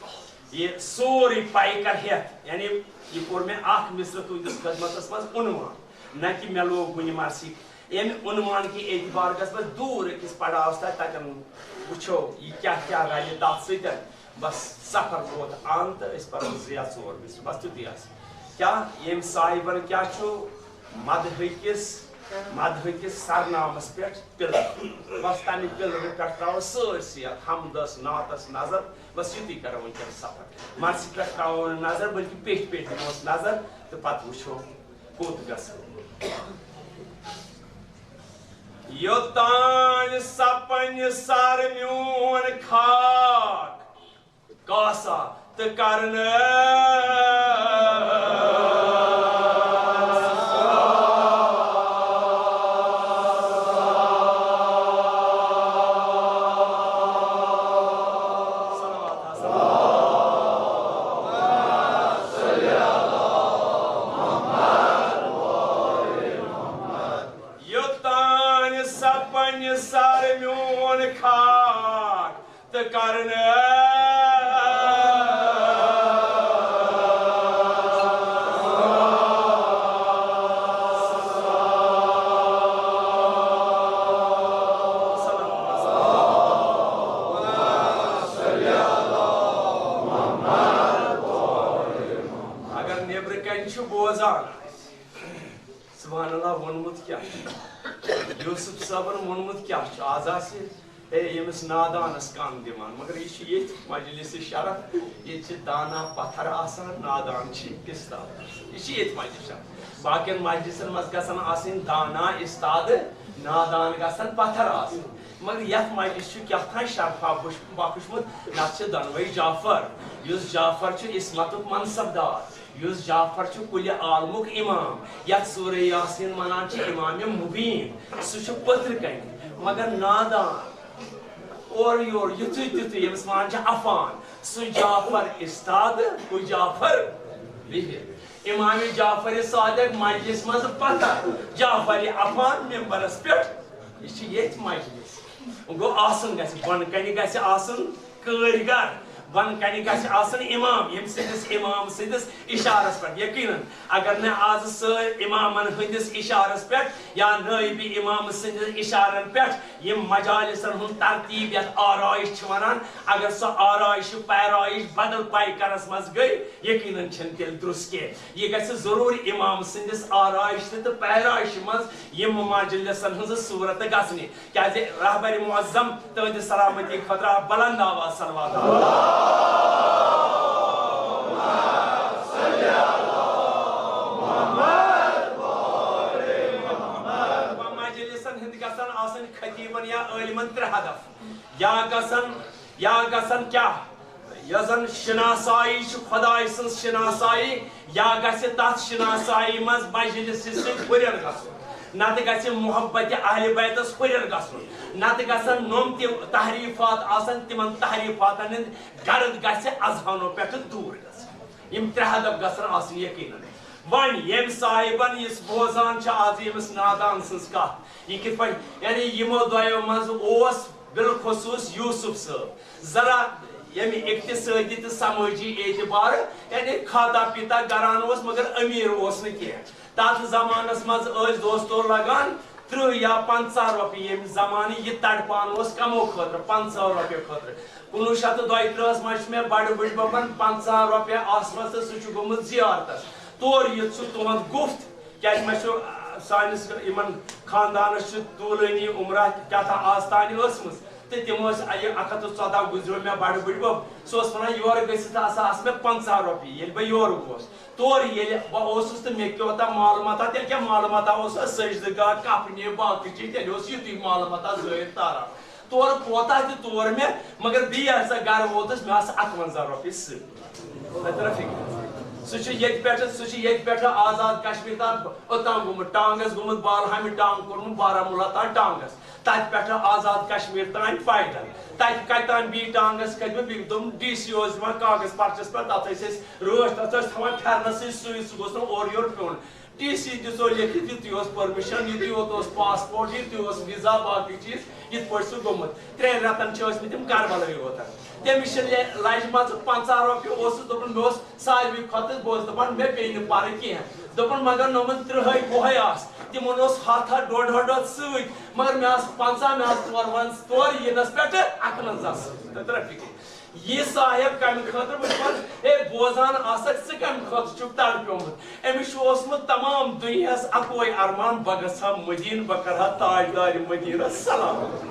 یہِ سورُے پیکر ہٮ۪تھ، یعنی یہِ کوٚر مےٚ اکھ مصرٕ تُہنٛدِس خدمتس منٛز عنوان، نہ کہِ مےٚ لوگ وُنہِ مرثی۔ ییٚمہِ عنوان کہِ اعتبار گژھٕ بہٕ دوٗر أکِس پڑاوس تام، تتٮ۪ن وٕچھو یہِ کیٛاہ کیٛاہ رلہِ تتھ سۭتۍ۔ بس سفر ووت ان تہٕ أسۍ پرو زٕ یا ژور مصرٕ، بس تیُتُے آسہِ۔ کیٛاہ ییٚمۍ صاحبن کیٛاہ چھُ مدحہٕ کِس مدحہٕ کِس سرنامس پٮ۪ٹھ پِلر۔ بس تمہِ پِلرٕ پٮ۪ٹھ ترٛاوو سٲرسٕے یتھ حمدس، نعتس نظر۔ بس یُتُے کرو وٕنکیٚن سفر۔ مرثی پٮ۪ٹھ ترٛاوو نہٕ نظر، بلکہِ پیٚٹھۍ پیٚٹھۍ دِموس نظر تہٕ پتہٕ وٕچھو کوٚت گژھو۔ یوٚتانۍ سپنہِ سر میون خاک کاسا تہٕ کرنہٕ۔ یوٚتانۍ سپنہِ سر میون خاک تہٕ کرنہٕ۔ اگر نیبرٕ کنہِ چھُ بوزان آسہِ، سبحان اللہ ووٚنمُت کیٛاہ چھُ؟ یوسف صٲبن ووٚنمُت کیٛاہ چھُ؟ آز آسہِ ہے ییٚمِس نادانس کم دِوان، مگر یہِ چھُ ییٚتہِ مجلس شرف، ییٚتہِ چھِ دانا پتھر آسان، نادان چھِ استاد آسان۔ یہِ چھِ ییٚتہِ مجلس شرف۔ باقین مجلسن منٛز گژھن آسٕنۍ دانا استاد، نادان گژھن پتھر آسٕنۍ۔ مگر یتھ مجلس چھُ کیٛاہ تام شرفا بخش-، بخشمُت، نتہٕ چھِ دۄنوے جعفر، یُس جعفر چھُ عصمتُک منصب دار، یُس جعفر چھُ کُلہِ عالمُک امام، یتھ سورہ یاسین ونان چھِ امام مبین، سُہ چھُ پٔتھرِ کنہِ، مگر نادان، اورٕ یورٕ یُتھُے تیُتھُے ییٚمِس ونان چھِ عفان، سُہ جعفر استاد، ہُہ جعفر بِہِتھ۔ امام جعفر صادق مجلس منٛز پتھر، جعفر عفان ممبرس پٮ۪ٹھ۔ یہِ چھِ ییٚتھۍ مجلس۔ گوٚو آسُن گژھِ، بۄنہٕ کنہِ گژھِ آسُن کٲرۍگر، بۄنہٕ کنہِ گژھِ آسُن امام، ییٚمہِ سٕنٛدِس امام سٕنٛدِس اشارس پٮ۪ٹھ۔ یقیناً اگر نہٕ آز سٲنۍ امامن ہٕنٛدِس اشارس پٮ۪ٹھ یا نٲیبِ امام سٕنٛدِس اشارن پٮ۪ٹھ یِم مجالسن ہُنٛد ترتیب یتھ آرائش چھِ ونان، اگر سۄ آرائش پیرائش بدل پاے کرس منٛز گٔے، یقیناً چھنہٕ تیٚلہِ درست کینٛہہ۔ یہِ گژھِ ضروٗر امام سٕنٛدِس آرائش تہٕ پیرائشہِ منٛز یِم مجلسن ہٕنٛز صورت گژھنہِ۔ کیازِ رہبر معظم تہنٛدِ سلامتی خٲطرٕ آو بلند آواز صلوات۔ مجلسن ہٕنٛدۍ گژھن آسٕنۍ خطیبن یا عٲلمن ترٛےٚ ہدف۔ یا گژھن، یا گژھن کیٛاہ؟ یۄس زن شناسایی چھِ خدایہِ سٕنٛز شناسایی، یا گژھِ تتھ شناسایی منٛز مجلسہِ سۭتۍ ہُرٮ۪ر گژھُن، نتہٕ گژھِ محبت اہل بیتس ہُرٮ۪ر گژھُن، نتہٕ گژھن نۄم تہِ تحریفات آسن، تِمن تحریفاتن ہٕنٛدۍ گرد گژھِ اذہانو پٮ۪ٹھٕ دوٗر گژھٕنۍ۔ یِم ترٛےٚ ہدف گژھن آسٕنۍ یقیناً۔ وۄنۍ ییٚمۍ صاحبن یُس بوزان چھِ آز ییٚمِس نادان سٕنٛز کتھ، یہِ کِتھ پٲٹھۍ، یعنی یِمو دۄیو منٛز اوس بالخصوص یوسف صٲب ذرا ییٚمہِ اقتصٲدی تہٕ سمٲجی اعتبارٕ، یعنی کھاتا پیتا گران اوس، مگر أمیٖر اوس نہٕ کینٛہہ۔ تتھ زمانس منٛز ٲسۍ دوستو لگان ترٕٛہ یا پنٛژاہ رۄپیہِ، ییٚمہِ زمانہٕ یہِ تڑپان اوس کمو خٲطرٕ، پنٛژاہ رۄپیہِ خٲطرٕ۔ کُنوُہ شیٚتھ تہٕ دۄیہِ ترٕٛہس منٛز چھُ مےٚ بڑٕ بٕڈببن پنٛژاہ رۄپیہِ آسمس تہٕ سُہ چھُ گوٚمُت زیارتس۔ تور یِتھ چھُ تُہُنٛد گُفت، کیازِ مےٚ چھُ، آ، سٲنِس یِمن خاندانس چھِ طوٗلٲنی عمرہ کیٛاہ تھا آز تانۍ ٲسمٕژ۔ تہٕ تِم ٲسۍ یہِ اکھ ہتھ تہٕ ژۄداہ گُزریو مےٚ بڑٕ بٕڈبب۔ سُہ اوس ونان، یورٕ گٔژھِتھ ہسا آسہٕ مےٚ پنٛژاہ رۄپیہِ۔ ییٚلہِ بہٕ یورٕ گوس، تورٕ ییٚلہِ بہٕ اوسُس تہٕ مےٚ کیٛاہ ووتا معلوماتا، تیٚلہِ کیٛاہ معلوماتا اوس، سجدٕ گاہ، کفنہِ، باقٕے چیٖز، تیٚلہِ اوس یُتُے معلوماتا ظٲہِر تاران۔ تورٕ کوتاہ تہِ تور مےٚ، مگر بیٚیہِ ییٚلہِ سا گرٕ ووتُس، مےٚ آسہٕ اکونزہ رۄپیہِ سۭتۍ۔ تتہِ رفیق۔ سُہ چھُ ییٚتہِ پٮ۪ٹھٕ، سُہ چھُ ییٚتہِ پٮ۪ٹھٕ آزاد کشمیر تام اوٚتام گوٚمُت، ٹانگس گوٚمُت، بالہامہِ ٹانگ کوٚرمُت، بارہمولہ تام ٹانگس۔ تتہِ پٮ۪ٹھٕ آزاد کشمیر تام پیدل۔ تتہِ کتہِ تام بیٚیہِ ٹانگس کھٔتۍ مےٚ، بیٚیہِ دوٚپُن، ڈی سی اوس دِوان کاغذ پرچس پٮ۪ٹھ، تتھ ٲسۍ أسۍ رٲچھ، تتھ ٲسۍ تھاوان پھرنس سۭتۍ سُے، سُہ گوٚژھ نہٕ اورٕ یورٕ پیوٚن۔ ڈی سی دِژو لیکھِتھ، یُتُے اوس پرمِشن، یُتُے یوت اوس پاسپورٹ، یُتُے اوس ویزا، باقٕے چیٖز، یِتھ پٲٹھۍ سُہ گوٚمُت۔ ترٛٮ۪ن رٮ۪تن چھِ ٲسۍ مٕتۍ تِم کربلٲوی یوت۔ تٔمِس چھِ لے-، لجہِ منٛزٕ پنٛژاہ رۄپیہِ اوسُس، دوٚپُن، مےٚ اوس ساروی کھۄتہٕ، بہٕ اوسُس دَپان، مےٚ پیٚیہِ نہٕ پَرٕ کینٛہہ۔ دوٚپُن، مگر نوٚمَن تٕرٛہَے وُہَے آسہٕ۔ تِمَن اوس ہَتھ ہَتھ، ڈۄڈ ہَتھ، ڈۄڈ سۭتۍ، مگر مےٚ آسہٕ پنٛژاہ، مےٚ آسہٕ تورٕ وَنس-، تورٕ یِنَس پٮ۪ٹھ اَکہٕ وَنزاہ سۭتۍ۔ تہٕ ترٛٹھ فِکرِ۔ یہِ صاحب کمہِ خٲطرٕ وٕچھمَس؟ ہے، بوزان آسکھ ژٕ کمہِ خٲطرٕ چھُکھ تڑپیومُت؟ أمِس چھُ اوسمُت تمام دُنیاہس اکوے ارمان، بہٕ گژھٕ ہا مدیٖنہٕ، بہٕ کرٕ ہا تاجدارِ مدیٖنس سلام۔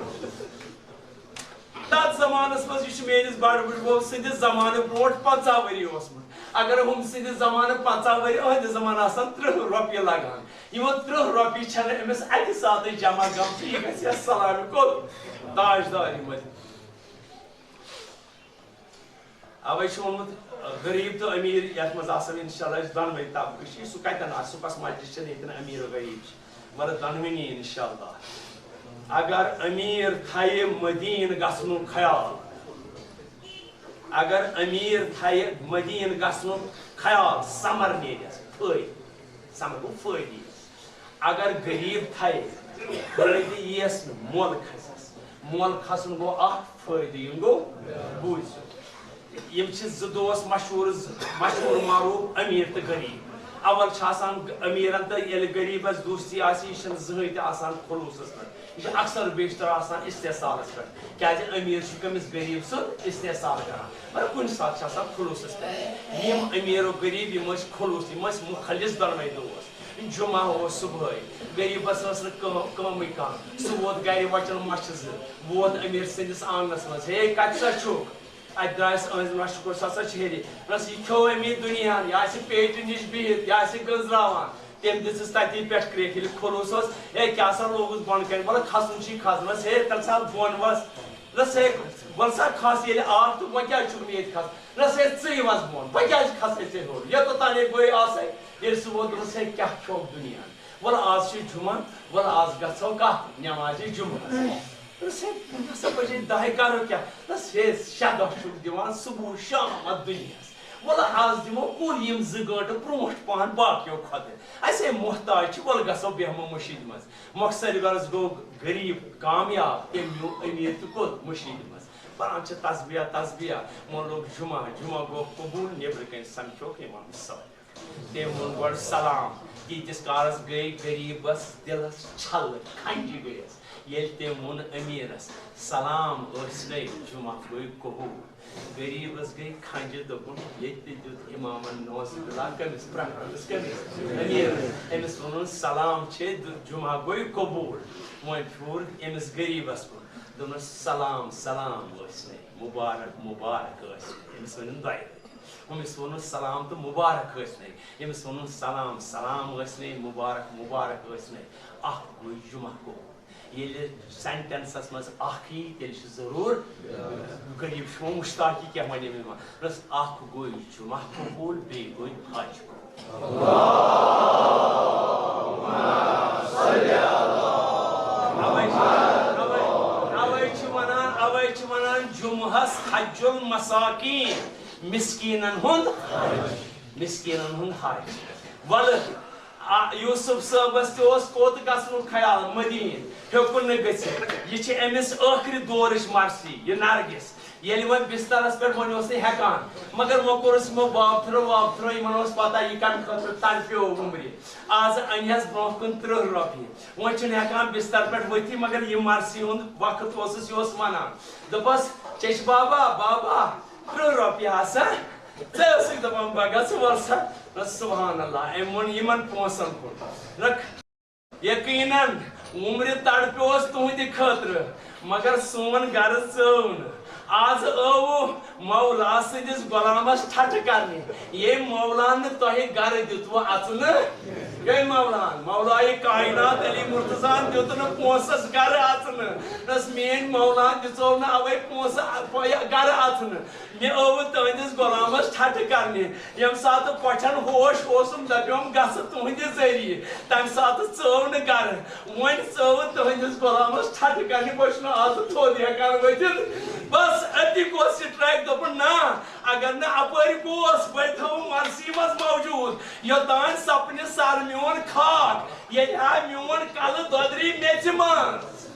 تتھ زمانس منٛز، یہِ چھُ میٲنِس بڑٕ بٕڈبب سٕنٛدِ زمانہٕ برونٛٹھ پنٛژاہ ؤری اوسمُت۔ اگر ہُم سٕنٛدِ زمانہٕ پنٛژاہ ؤری، أہنٛدِ زمانہٕ آسن ترٕٛہ رۄپیہِ لگان۔ یِمو ترٕٛہ رۄپیہِ چھنہٕ أمِس اکہِ ساتہٕ جمع گٔمژٕ، یہِ گژھِ ہا سلامہِ کوٚت؟ تاجدارِ مدیٖنہٕ۔ اوے چھُ ووٚنمُت، غریب تہٕ أمیٖر یَتھ منٛز آسن، انشاءاللہ، أسۍ دۄنوَے طبقہٕ چھِ، سُہ کَتٮ۪ن آسہِ، سُہ کۄس مجلس چھِ، ییٚتٮ۪ن أمیٖر و غریب چھِ، مگر دۄنوٕنی، انشاءاللہ۔ اگر أمیٖر تھایہِ مدیٖنہٕ گژھنُک خیال، اگر أمیٖر تھایہِ مدیٖنہٕ گژھنُک خیال، سمر نیرٮ۪س فٲیدٕ، سمر گوٚو فٲیدٕ یِیَس۔ اگر غریب تھایہِ، فٲیدٕ یِیَس نہٕ، مۄل کھسٮ۪س۔ مۄل کھسُن گوٚو اکھ، فٲیدٕ یُن گوٚو، بوٗزِو۔ یِم چھِ زٕ دوس مشہوٗر، زٕ مشہوٗر معروٗف، أمیٖر تہٕ غریٖب۔ اول چھِ آسان امیٖرن تہٕ ییٚلہِ غریٖبس دوستی آسہِ، یہِ چھِنہٕ زٕہٕنۍ تہِ آسان خلوٗصس پٮ۪ٹھ۔ یہِ چھِ اکثر و بیشتر آسان استحصالس پٮ۪ٹھ، کیازِ أمیٖر چھُ کٔمِس غریٖب سُنٛد استحصال کران۔ مگر کُنہِ ساتہٕ چھِ آسان خلوٗصس پٮ۪ٹھ۔ یِم أمیٖر و غریٖب، یِم ٲسۍ خلوٗص، یِم ٲسۍ مُخلص دۄنوَے دوس۔ جمعہ اوس صبحٲے، غریٖبس ٲس نہٕ کٲم، کٲمٕے کانٛہہ۔ سُہ ووت گرِ وۄچن مَچھِ زٕ، ووت أمیٖر سٕنٛدِس آنٛگنس منٛز، "ہے، کتہِ سا چھُکھ؟" اتہِ درٛایس أہنٛزِ نۄشہِ کوٚر، سُہ ہسا چھِ ہیٚرِ۔ دوٚپنس، "یہِ کھیوٚو أمی دُنیاہن، یہِ آسہِ پیٹہِ نِش بِہِتھ، یہِ آسہِ گٔنٛزراوان۔" تٔمۍ دِژٕس تتی پٮ۪ٹھ کرٛیکھ، ییٚلہِ خلوٗص اوس، "ہے، کیٛاہ سا لوگُس بۄن کنہِ؟ وَلہٕ کھسُن چھُے کھس۔" دوٚپنس، "ہے، تَلہٕ سا بۄن وَس۔" دوٚپنس، "ہے، وَلہٕ سا کھس ییٚلہِ آکھ تہٕ وۄنۍ کیٛازِ چھُکھ نہٕ ییٚتہِ کھسان؟" دوٚپنس، "ہے، ژٕے وَس بۄن، بہٕ کیٛازِ کھسے ژےٚ ہیوٚر؟ یوٚتَتھ تام ہے بٔے آسَے۔" ییٚلہِ سُہ ووت، دوٚپنس، "ہے، کیٛاہ کھیوٚو دُنیاہن؟ وَلہٕ آز چھُ جُمعہ، وَلہٕ آز گژھو کَتھ نٮ۪مازِ جُمعہ۔" دوٚپنس، "ہے، نسا بجے دَہے، کَرو کیٛاہ؟" دوٚپنس، "ہے، شےٚ دۄہ چھُکھ دِوان صُبح شام اَتھ دُنیاہَس۔ وَلہٕ آز دِمو کُل یِم زٕ گٲنٛٹہٕ برونٛٹھ پَہَن باقیو کھۄتہٕ۔ اَسے محتاج چھِ، وَلہٕ گژھو بیٚہمو مٔشیٖدِ منٛز۔" مۄخصر غرض گوٚو غریٖب کامیاب، تٔمۍ نیوٗ أمیٖر تہِ کوٚت؟ مٔشیٖدِ منٛز۔ پَران چھِ تسبیح، تسبیح، وۄنۍ لوٚگ جُمعہ، جُمعہ گوٚو قبوٗل، نیٚبرٕ کَنۍ سَمکھیوکھ اِمام صٲب۔ تٔمۍ ووٚن گۄڈٕ سلام۔ تیٖتِس کالس گٔے غریٖبس دِلس چھلہٕ، کھنجہِ گٔیس۔ ییٚلہِ تٔمۍ ووٚن أمیٖرس، "سلام ٲسۍ نَے، جُمعہ گوٚو قبوٗل۔" غریٖبس گٔے کھنجہِ، دوٚپُن، "ییٚتہِ تہِ دیُت اِمامن نوزُ باللہ کٔمِس؟ پرٛکھنس کٔمِس؟ أمیٖرس۔" أمِس ووٚنُن، "سلام چھے، دیُت، جُمعہ گوٚو قبوٗل۔" وۄنۍ پھیوٗر أمِس غریٖبس کُن، دوٚپنس، "سلام، سلام ٲسۍ نَے، مُبارک، مُبارک ٲسۍ نَے۔" أمِس ؤنِن دۄیہِ لٹہِ۔ أمِس ووٚنُن، "سلام تہٕ مُبارک ٲسۍ نَے۔" أمِس ووٚنُن، "سلام، سلام ٲسۍ نَے، مُبارک، مُبارک ٲسۍ نَے۔" اکھ گوٚو جُمعہ گوٚو۔ ییٚلہِ سینٹینسس منٛز اکھ یی، تیٚلہِ چھُ ضروٗر غریٖب چھُ وۄنۍ مُشتاقی کیٛاہ وَنہِ أمِس وۄنۍ۔ دوٚپنَس، اکھ گوٚو جُمعہ قبوٗل، بیٚیہِ گوٚو حج قبوٗل۔ اوے چھِ، اوے، اوے چھِ وَنان، اوے چھِ وَنان جُمعہس حج المساکین، مسکیٖنن ہُنٛد حج، مسکیٖنن ہُنٛد حج۔ وَلہٕ، آ، یوسف صٲبس تہِ اوس کوٚت گژھنُک خیال؟ مدیٖنہٕ۔ ہیوٚکُن نہٕ گٔژھِتھ۔ یہِ چھِ أمِس ٲخری دورٕچ مرثی، یہِ نرگس۔ ییٚلہِ وۄنۍ بسترس پٮ۪ٹھ وۄنۍ اوس نہٕ ہٮ۪کان، مگر وۄنۍ کوٚرُس یِمو بابتھرو وابتھرو، یِمن اوس پتہ یہِ کمہِ خٲطرٕ تڑپیو وُمرِ۔ آز انہِ ہس برونٛہہ کُن ترٕٛہ رۄپیہِ، وۄنۍ چھُنہٕ ہٮ۪کان بستر پٮ۪ٹھ ؤتھِتھ، مگر یہِ مرثی ہُنٛد وقت اوسُس، یہِ اوس ونان، دوٚپس، "چچہِ بابا، بابا، ترٕٛہ رۄپیہِ ہسا، ژےٚ ٲسٕکھ دپان بہٕ گژھٕ، وَل سا۔" نہ، سبحان اللہ، أمۍ ووٚن یِمن پونٛسن کُن۔ نہ، یقیناً، وُمرِ تڑپیوس تُہنٛدِ خٲطرٕ، مگر سون گرٕ ژٲو نہٕ۔ آز ٲوٕ مولا سٕنٛدِس غلامس ٹھٹھٕ کرنہِ۔ ییٚمۍ مولا نہٕ تۄہہِ گرٕ دیُتوٕ اژنہٕ۔ گٔے مولان، مولایہِ کائنات علی مرتضیٰ ہن دیُت نہٕ پونٛسس گرٕ اژنہٕ۔ نس میٲنۍ مولا دِژو نہٕ اوے پونٛسہٕ گرٕ اژنہٕ۔ مےٚ ٲوٕ تُہنٛدِس غلامس ٹھٹھٕ کرنہِ۔ ییٚمہِ ساتہٕ کۄٹھٮ۪ن ہوش اوسُم، دپیوم گژھٕ تُہنٛدِ ذٔریعہٕ، تمہِ ساتہٕ ژٲو نہٕ گرٕ۔ وۄنۍ ژٲوٕ تُہنٛدِس غلامس ٹھٹھٕ کرنہِ، بہٕ چھُس نہٕ آز تھوٚد ہٮ۪کان ؤتھِتھ۔ بس أتی گوٚو سٹرائیک، دوٚپُن، نہ، اگر نہٕ اپٲرۍ گوس، بہٕ تھاوٕ مرثی منٛز موجود، یوٚتام سپنہِ سر میون خاک، ییٚلہِ ہا میون کلہٕ دۄدری میژِ منٛز۔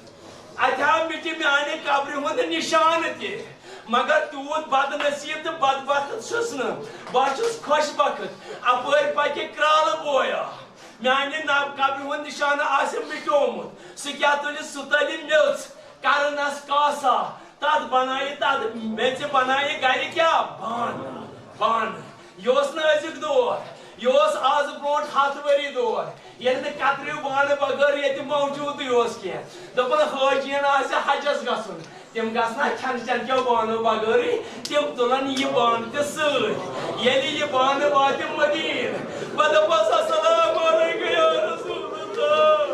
اتہِ ہا مِٹہِ میانہِ قبرِ ہُنٛد نشانہٕ تہِ، مگر تیوٗت بدنصیب تہٕ بدبخت چھُس نہٕ۔ بہٕ ہا چھُس خۄش بخت۔ اپٲرۍ پکہِ کرالہٕ بویا، میانہِ نا-، قبرِ ہُنٛد نشانہٕ آسہِ مِٹیومُت۔ سُہ کیٛاہ تُلہِ؟ سُہ تُلہِ میٚژ، کرنس کاسا، تَتھ بَنایہِ، تَتھ میٚژِ بَنایہِ گَرِ کیٛاہ؟ بانہٕ، بانہٕ۔ یہِ اوس نہٕ أزیُک دور، یہِ اوس آز برونٛٹھ ہَتھ ؤری دور۔ ییٚلہِ نہٕ کتریو بانہٕ بغٲر ییٚتہِ موجودٕے اوس کینٛہہ۔ دوٚپُن، حٲجین آسہِ حجس گژھُن، تِم گژھنا کھٮ۪ن چٮ۪ن کیو بانو بغٲرٕے، تِم تُلن یہِ بانہٕ تہِ سۭتۍ۔ ییٚلہِ یہِ بانہٕ واتہِ مدیٖنہٕ، بہٕ دَپس، "السلام علیکم یا رسول اللہ۔"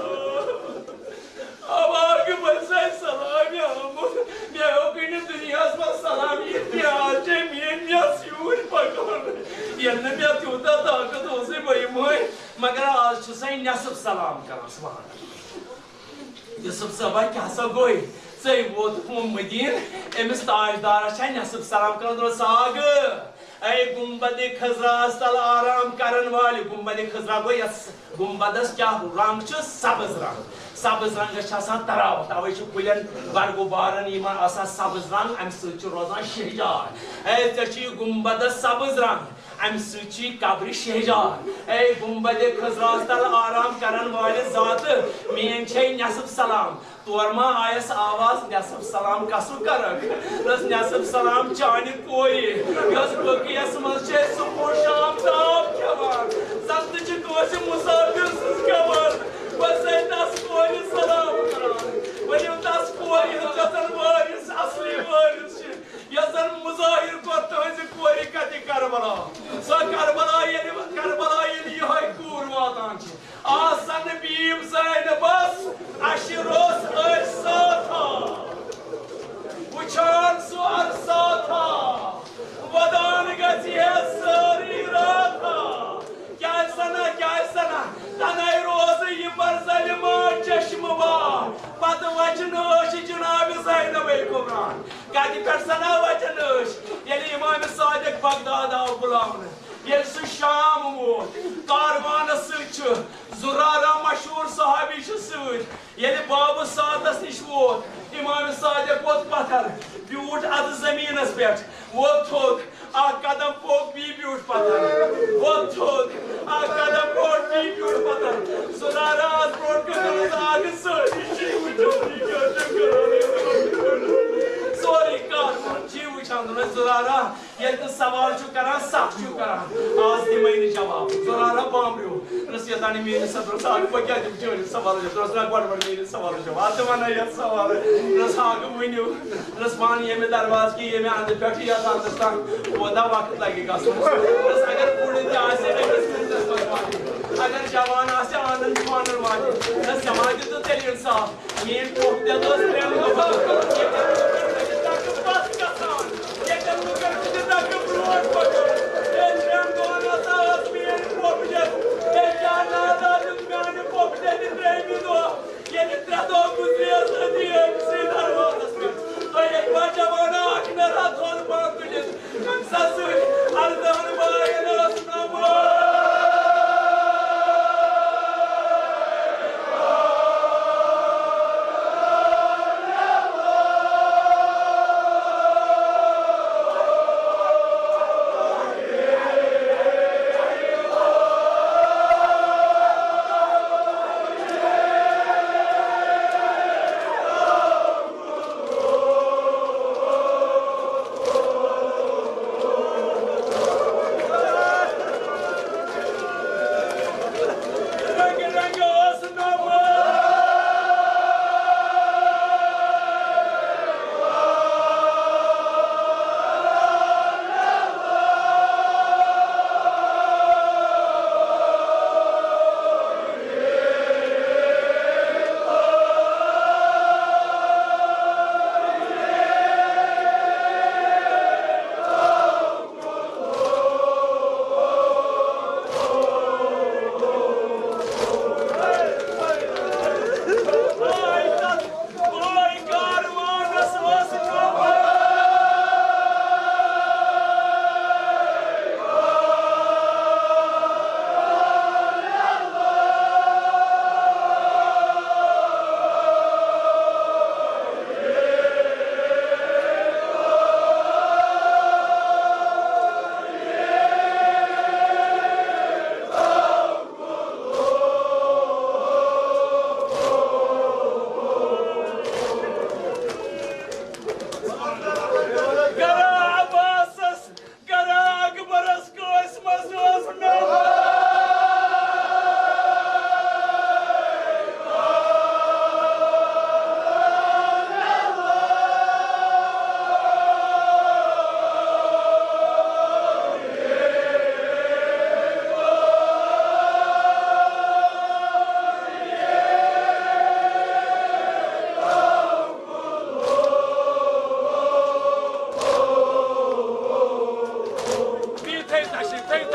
اب آگے بس سلام آمُت۔ مےٚ ہیوٚکُے نہٕ دُنیاہس منٛز سلام یِتھ کینٛہہ۔ آز چھے میٲنۍ میٚژ یوٗرۍ پکان۔ ییٚلہِ نہٕ مےٚ تیوٗتاہ طاقت اوسُے، بہٕ یِمہٕ وۄنۍ۔ مگر آز چھُ سا نٮ۪صٕف سلام کران، سبحان اللہ۔ یوسف صٲبا، کیٛاہ سا گوٚے؟ ژٕے ووتُکھ وۄنۍ مدیٖنہٕ، أمِس تاجدارس چھا نٮ۪صٕف سلام کران؟ دوٚپُن، سا آگہٕ۔ اے گنبد خضراہس تل آرام کرن والہِ، گنبد خضرا گوٚو یس گنبدس کیٛاہ رنگ چھُ؟ سبز رنگ۔ سبز رنگس چھِ آسان تراوت، توے چھُ کُلٮ۪ن برگو بارن یِمن آسان سبز رنگ، امہِ سۭتۍ چھُ روزان شہجار۔ اے ژےٚ چھُ یہِ گنبدس سبز رنگ، امہِ سۭتۍ چھُ یہِ قبرِ شہجار۔ اے گنبد خضراہس تل آرام کرن والہِ ذاتہٕ، میٲنۍ چھے نٮ۪صٕف سلام۔ تورٕ ما آیس آواز، "نٮ۪صٕف سلام کسُک کرکھ؟" دوٚپُس، "نٮ۪صٕف سلام چانہِ کورِ، یۄس بقیس منٛز چھے صبح و شام تاپھ کھٮ۪وان، زن تہِ چھِ کٲنٛسہِ مسافر سٕنٛز کھٮ۪وان۔ بہٕ چھسے تس کورِ سلام کران۔ ؤنِو تس کورِ ہٕنٛز یۄس زن وٲرِث، اصلی وٲرِث چھِ، یۄس زن مظاہر کوٚر تُہنٛزِ کورِ کتہِ کربلا۔ سۄ کربلا ییٚلہِ، کربلا ییٚلہِ یِہوٚے کوٗر واتان چھِ۔" آسن بیم زینبس اشہِ روٚس أتھۍ ساتھا۔ وٕچھان سُہ عرصاتھا، ودان گژھِ ہے سٲری راتھا۔ کیٛازِ سنا، کیٛازِ سنا؟ تنہے روزٕ یہِ برزلہِ ما چشمہٕ وار۔ پتہٕ وچھِ نہٕ أچھ جناب زینبے کبران۔ کتہِ پٮ۪ٹھ سنا وچھِ نہٕ أچھ؟ ییٚلہِ امام صادق بغداد آو بُلاونہٕ، ییٚلہِ سُہ شام ووت، کاروانس سۭتۍ چھُ زرارہ مشہوٗر صحابی چھُ سۭتۍ۔ ییٚلہِ بابہٕ سعدس نِش ووت، امام صادق ووت پتھر، بیوٗٹھ اتھ زٔمیٖنس پٮ۪ٹھ، ووت تھوٚد، اکھ قدم پوٚک، بیٚیہِ بیوٗٹھ پتھر، ووت تھوٚد، اکھ قدم پوٚک، بیٚیہِ بیوٗٹھ پتھر۔ زرارہ آس برونٛٹھ کُن، دوٚپُس، اکھ سٲری چی وٕچھان، یہِ کیٛاہ چھُ کران؟ سورُے کاروان چی وٕچھان، دوٚپُن، زرارہ، ییٚلہِ تُہۍ سوال چھِو کران، سخ چھِو کران، آز دِمے نہٕ جواب۔ زرارہ بامبریو۔ دوٚپنَس، یوٚتام نہٕ میٲنِس صدرس آو، بہٕ کیٛاہ دِمہٕ چٲنِس سوالس جواب؟ دوٚپنَس، نہ، گۄڈٕ وَن میٲنِس سوالس جواب۔ اَدٕ وَنَے یَتھ سوالس۔ دوٚپنَس، ہاکہٕ ؤنِو۔ دوٚپنَس، وَن ییٚمہِ دروازٕ کہِ ییٚمہِ اَندٕ پٮ۪ٹھ یَتھ اَندَس تام کوٗتاہ وقت لَگہِ گژھنَس؟ دوٚپنَس، اگر بُڈٕ تہِ آسہِ أکِس مِنٹَس منٛز واتہِ، اگر جوان آسہِ آنٛگن چھُ آنٛگن واتہِ۔ دوٚپنَس، ژےٚ ما دیُتُتھ تیٚلہِ اِنصاف؟ میٲنۍ پۄپھ تہِ ٲس ترٛٮ۪ن دۄہن۔ ییٚتٮ۪ن لُکن ہٕنٛدِ دَکہٕ پَتھ گژھان، ییٚتٮ۪ن لُکن ہٕنٛدِ دَکہٕ برونٛٹھ پَکان۔ ہے، ترٛٮ۪ن دۄہن ہسا ٲس میٲنۍ پۄپھ جَتھ۔ ہے، کیٛاہ نادان دیُت میانہِ پۄپھِ تیٚلہِ ترٛیٚیِمہِ دۄہ، ییٚلہِ ترٛےٚ دۄہ گُزریس أتی أمۍ سٕے دروازس پٮ۪ٹھ۔ تۄہہِ ہیٚکوا جوانا اکھ نرا تھوٚد پانہٕ تُلِتھ؟ تَمہِ ساتہٕ سۭتۍ اَردَہَن بایَن ٲس نماز۔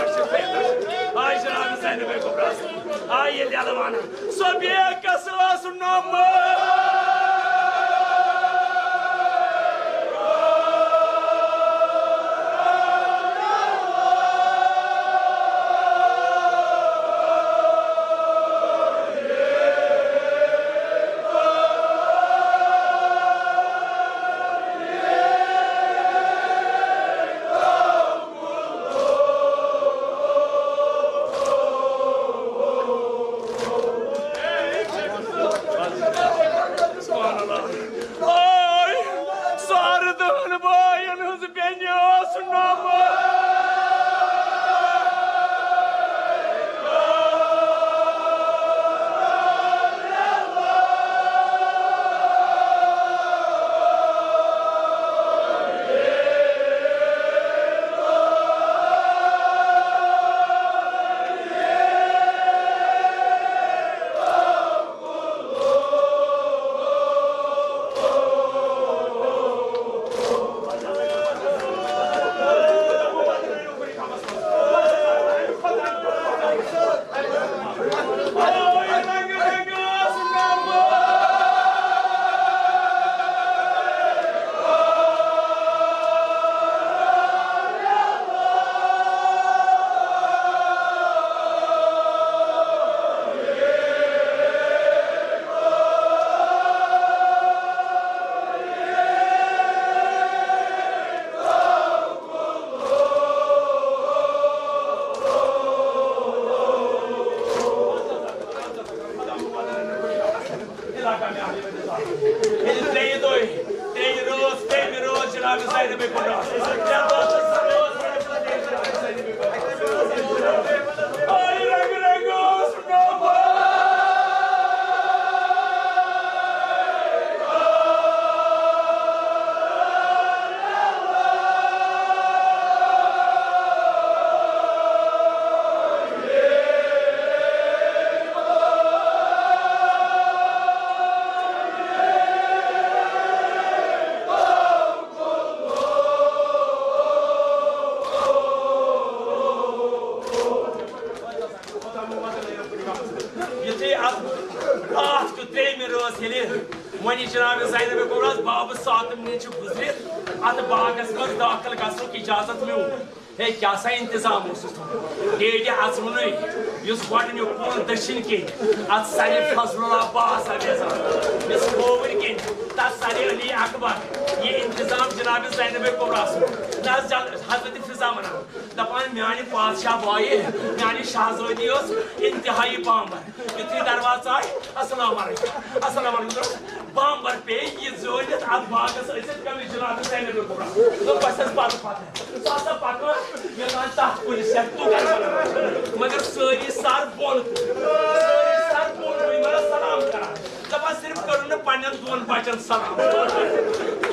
آے جناب زینب کبریٰ، آے ییٚلہِ یَلہٕ وَنان، سۄ بیگ کَس ٲس نوٚمُت؟ آے، سارٕ دہن باین ہٕنٛز بیٚنہِ ٲس نوٚمُت۔ ییٚلہِ ترٛیٚیہِ دۄہہِ، ترٛیٚیہِ رٲژ، ترٛیٚیہِ رٲژ جناب زینب کبریٰ۔ آے رنگ رنگ اوس نوٚمُت۔ یُتھُے اَتھ راتھ کیُتھ ترٛیٚیِمہِ رٲژ ییٚلہِ وۄنۍ جناب زینب کبریٰ بابہٕ ساتم نِش چھِ گُزرِتھ اَتھ باغس منٛز دٲخل گژھنُک اجازت میوٗل۔ ہے، کیٛاہ سا انتظام اوسُس تھوٚمُت؟ ڈیڈِ اژوُنُے، یُس گۄڈٕنیُک کُن دٔچھِنۍ کِنۍ، اَتھ سرِ فضل اللہ عباس اویزان، یُس کھووٕرۍ کِنۍ، تَتھ سرِ علی اکبر۔ یہِ انتظام جناب زینب کبریٰ سُنٛد۔ نہ حظ، جل-، حضرت فضہ وَنان، دَپان، میٛانہِ پادشاہ بایہِ، میٛانہِ شاہزٲدی ٲس انتہائی بامبر۔ یُتھُے دروازٕ آے، السلام علیکم، السلام علیکم۔ بامبر پیٚیہِ یہِ زٲلِتھ اَتھ باغس أژِتھ کٔمِس جناب زینب کبریٰ۔ دوٚپ، بس حظ پتہٕ پتہٕ۔ سُہ ہسا پکان، یوٚتام تتھ کُلِس ہٮ۪تھ تُکن بنان۔ مگر سٲری سر بۄن کُن۔ سٲری سر بۄن کُن، یِمن ٲس سلام کران۔ دپان، صرف کٔرٕن نہٕ پننٮ۪ن دۄن بچن سلام۔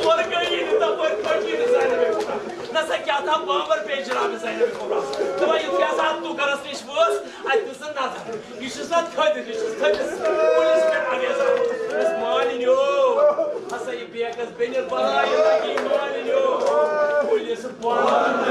تورٕ گٔیی نہٕ تپٲرۍ پٔکی نہٕ زینب کبریٰ۔ نہ سا کیٛاہ تام بامبر پیٚیہِ جناب زینب کبریٰ۔ دپان، یُتھُے ہسا اتھ تُکنس نِش وٲژ، اتہِ دِژٕن نظر۔ یہِ چھُ سا تھٔدِس، یہِ چھُ تھٔدِس کُلِس پٮ۪ٹھ اویزان۔ دوٚپمَس، مالِنیو، ہسا یہِ بیکس بیٚنہِ بلایہِ لگی مالِنیو۔ کُلِس بۄن۔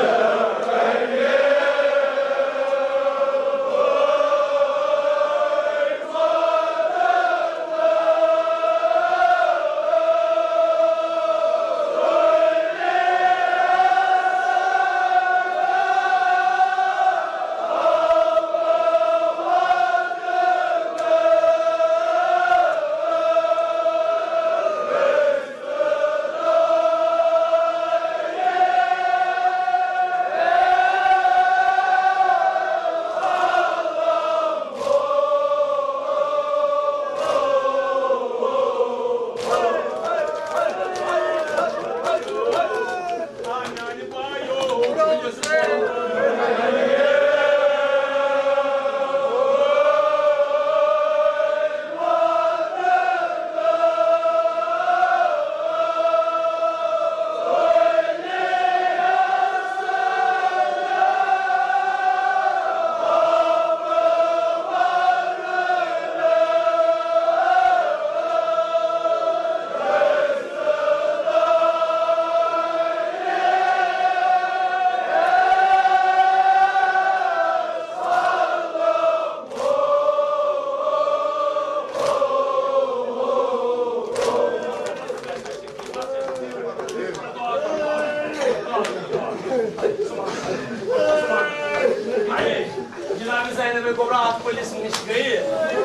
جناب زینب کبریٰ اتھ پُلِس نِش گٔیہِ،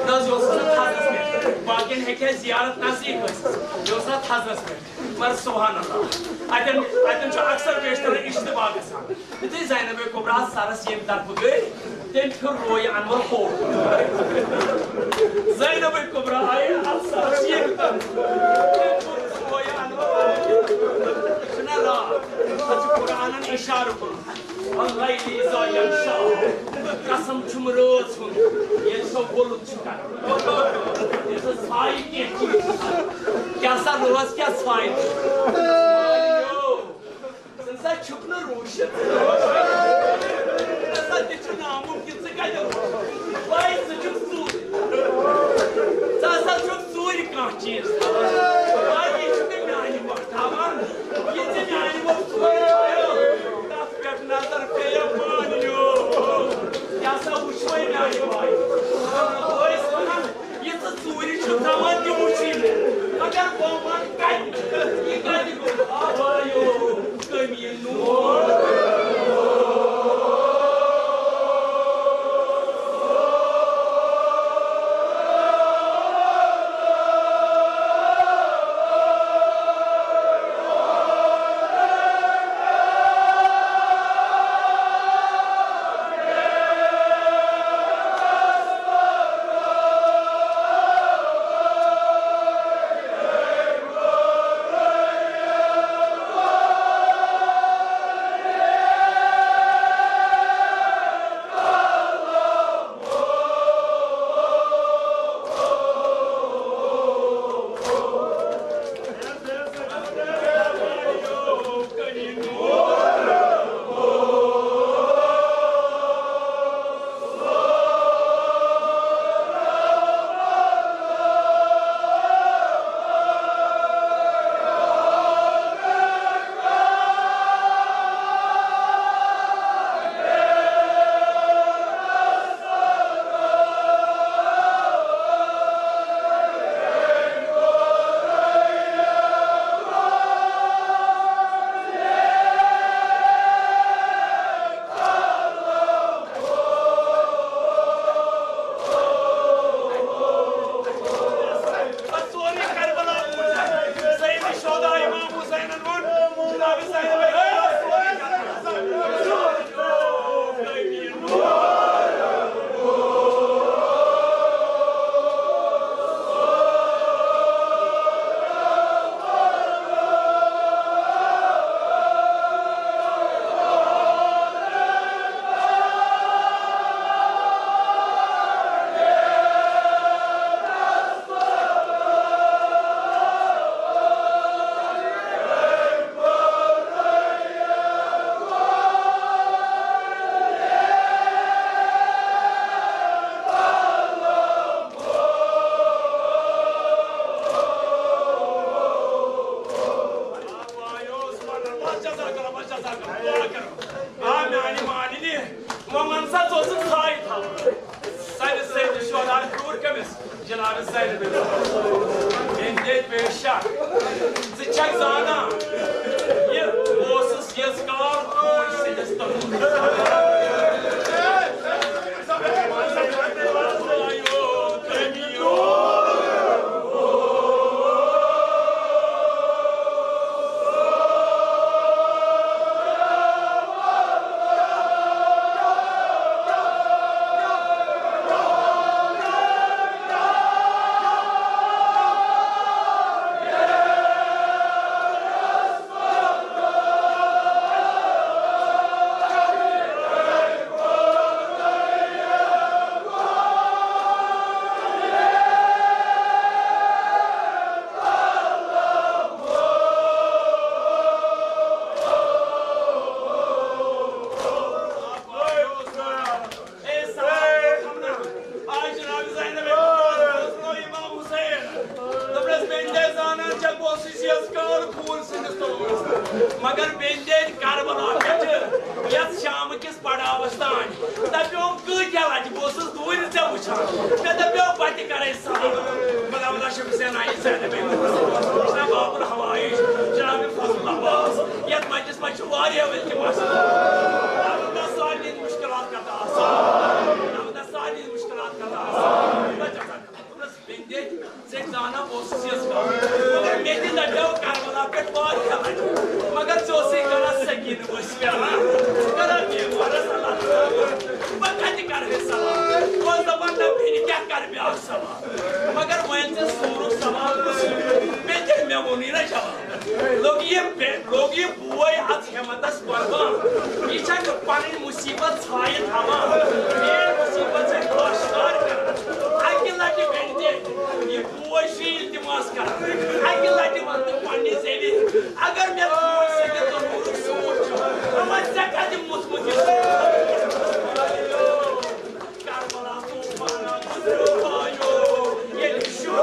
نہ حظ، یہِ اوس آسان تھزرس پٮ۪ٹھ۔ باقین ہیٚکہِ ہا زیارت نزدیٖک ٲسِتھ، یہِ اوس آسان تھزرس پٮ۪ٹھ۔ مگر سبحان اللہ، اتٮ۪ن، اتٮ۪ن چھُ اکثر بیشتر اشتباہ گژھان۔ یُتھُے زینب کبریٰ سرس ییٚمہِ طرفہٕ گٔے، تٔمۍ پھیُر رویہِ انور ہوٚر۔ زینب کبریٰ آیہِ اتھ سرس ییٚمہِ طرفہٕ۔ تٔمۍ پھیُر رویہِ انور ہوٚر۔ چھُنہ راتھ، اتھ چھُ قرآنن اشارٕ کوٚرمُت۔ واللیل اذا یغشی۔ قسم چھُم رٲژ ہُنٛد، ییٚلہِ سۄ وۄلُت چھُ کران۔ ییٚلہِ سۄ سایہِ کینٛہہ چیٖز چھُ کران۔ کیٛاہ سا رٲژ، کیٛاہ سایہِ؟ سایہِ یو۔ ژٕ سا چھُکھ نہٕ روٗشِتھ۔ ژٕ سا تہِ چھُ نامُمکِن، ژٕ کَتہِ روٗشِتھ؟ وَے ژٕ چھُکھ ژوٗرِ۔ ژٕ ہسا چھُکھ ژوٗرِ کانٛہہ چیٖز تھاوان۔ وَے یہِ چھُ مےٚ میٛانہِ پٲٹھۍ تھاوان۔ یہِ ژےٚ میٛانہِ پٲٹھۍ ژوٗرِ تھاوان، تَتھ پٮ۪ٹھ نظر پیٚیہِ مانیو۔ یہِ ہسا وٕچھ وَے میٛانہِ پٲٹھۍ۔ ٲسۍ وَنان، یہِ ژٕ ژوٗرِ چھُکھ تھاوان، تہِ وٕچھی مےٚ۔ مگر بہٕ وَنہٕ کَتہِ، یہِ کَتہِ گوٚو؟ آ، وایو، کٔمی نوٗر۔ پتہٕ سورُے کربلا بوٗز اَسہِ۔ سید شہدا امام حسینن ووٚن، جناب سید بھائی، سورُے کربلا۔ آ، میانہِ مالِنہِ، وۄنۍ وَن سا، ژٕ اوسُکھ ژھاے تھاوُن۔ سانہِ سید شہدا کوٗر کٔمِس؟ جناب سید بن۔ بے شک، ژٕ چھکھ زانان، یہِ اوسُس ییٚژ کال کوٗر سٕنٛدِس تَمُن۔ اے سارے ہمنا، آج جناب زینب بوزنو امام حسین۔ دوٚپنَس، "بیٚنہِ تہِ زانان چھَکھ، بہٕ اوسُس یَس کال خوٗن سٕنٛدِس تومرَس منٛز۔ مگر بیٚنہِ تہِ کربلا پٮ۪ٹھٕ یَتھ شام کِس پڑاوَس تام۔ دَپیوم، کۭتیٛاہ لَٹہِ بہٕ اوسُس دوٗرِ ژےٚ وٕچھان۔ مےٚ دَپیو، بہٕ تہِ کَرَے سَوال۔ بہٕ دَپہٕ، نہ چھُ حسین آیہِ زینب بِنت حسین، نہ بابُل حوائج، جناب فضل عباس، یَتھ مجلس منٛز چھِ واریاہ ؤلۍ تہِ مسلہٕ۔ مےٚ سارنٕے مُشکِلات کَتھ آسان۔ علیہ السلام۔ بہٕ اوسُس دَپان، نہ، بیٚیہِ کیٛاہ کَرٕ بیٛاکھ سوال؟ مگر وۄنۍ ژےٚ سوٗرُکھ سوال پرٛژھُن، بیٚیہِ کیٛاہ، مےٚ ووٚنُے نہ جواب۔ لوٚگ یہِ بے-، لوٚگ یہِ بوے اَتھ ہٮ۪مَتَس قۄربان۔ یہِ چھَکھ پَنٕنۍ مُصیٖبت ژھایہِ تھاوان، میٛٲنۍ مُصیٖبت چھَکھ آشکار کَران۔ اَکہِ لَٹہِ بیٚنہِ تہِ یہِ بوے چھُ التماس کران، اکہِ لٹہِ ون تہٕ پننہِ زیوِ، اگر مےٚ ژوٗنٛٹھۍ سۭتۍ تندوٗرُک سوٗر چھُ، اما ژےٚ کتہِ موٚتھمُت یہِ سوٗر؟ کربلا طوفانہ گُزریو بایو، ییٚلہِ شُر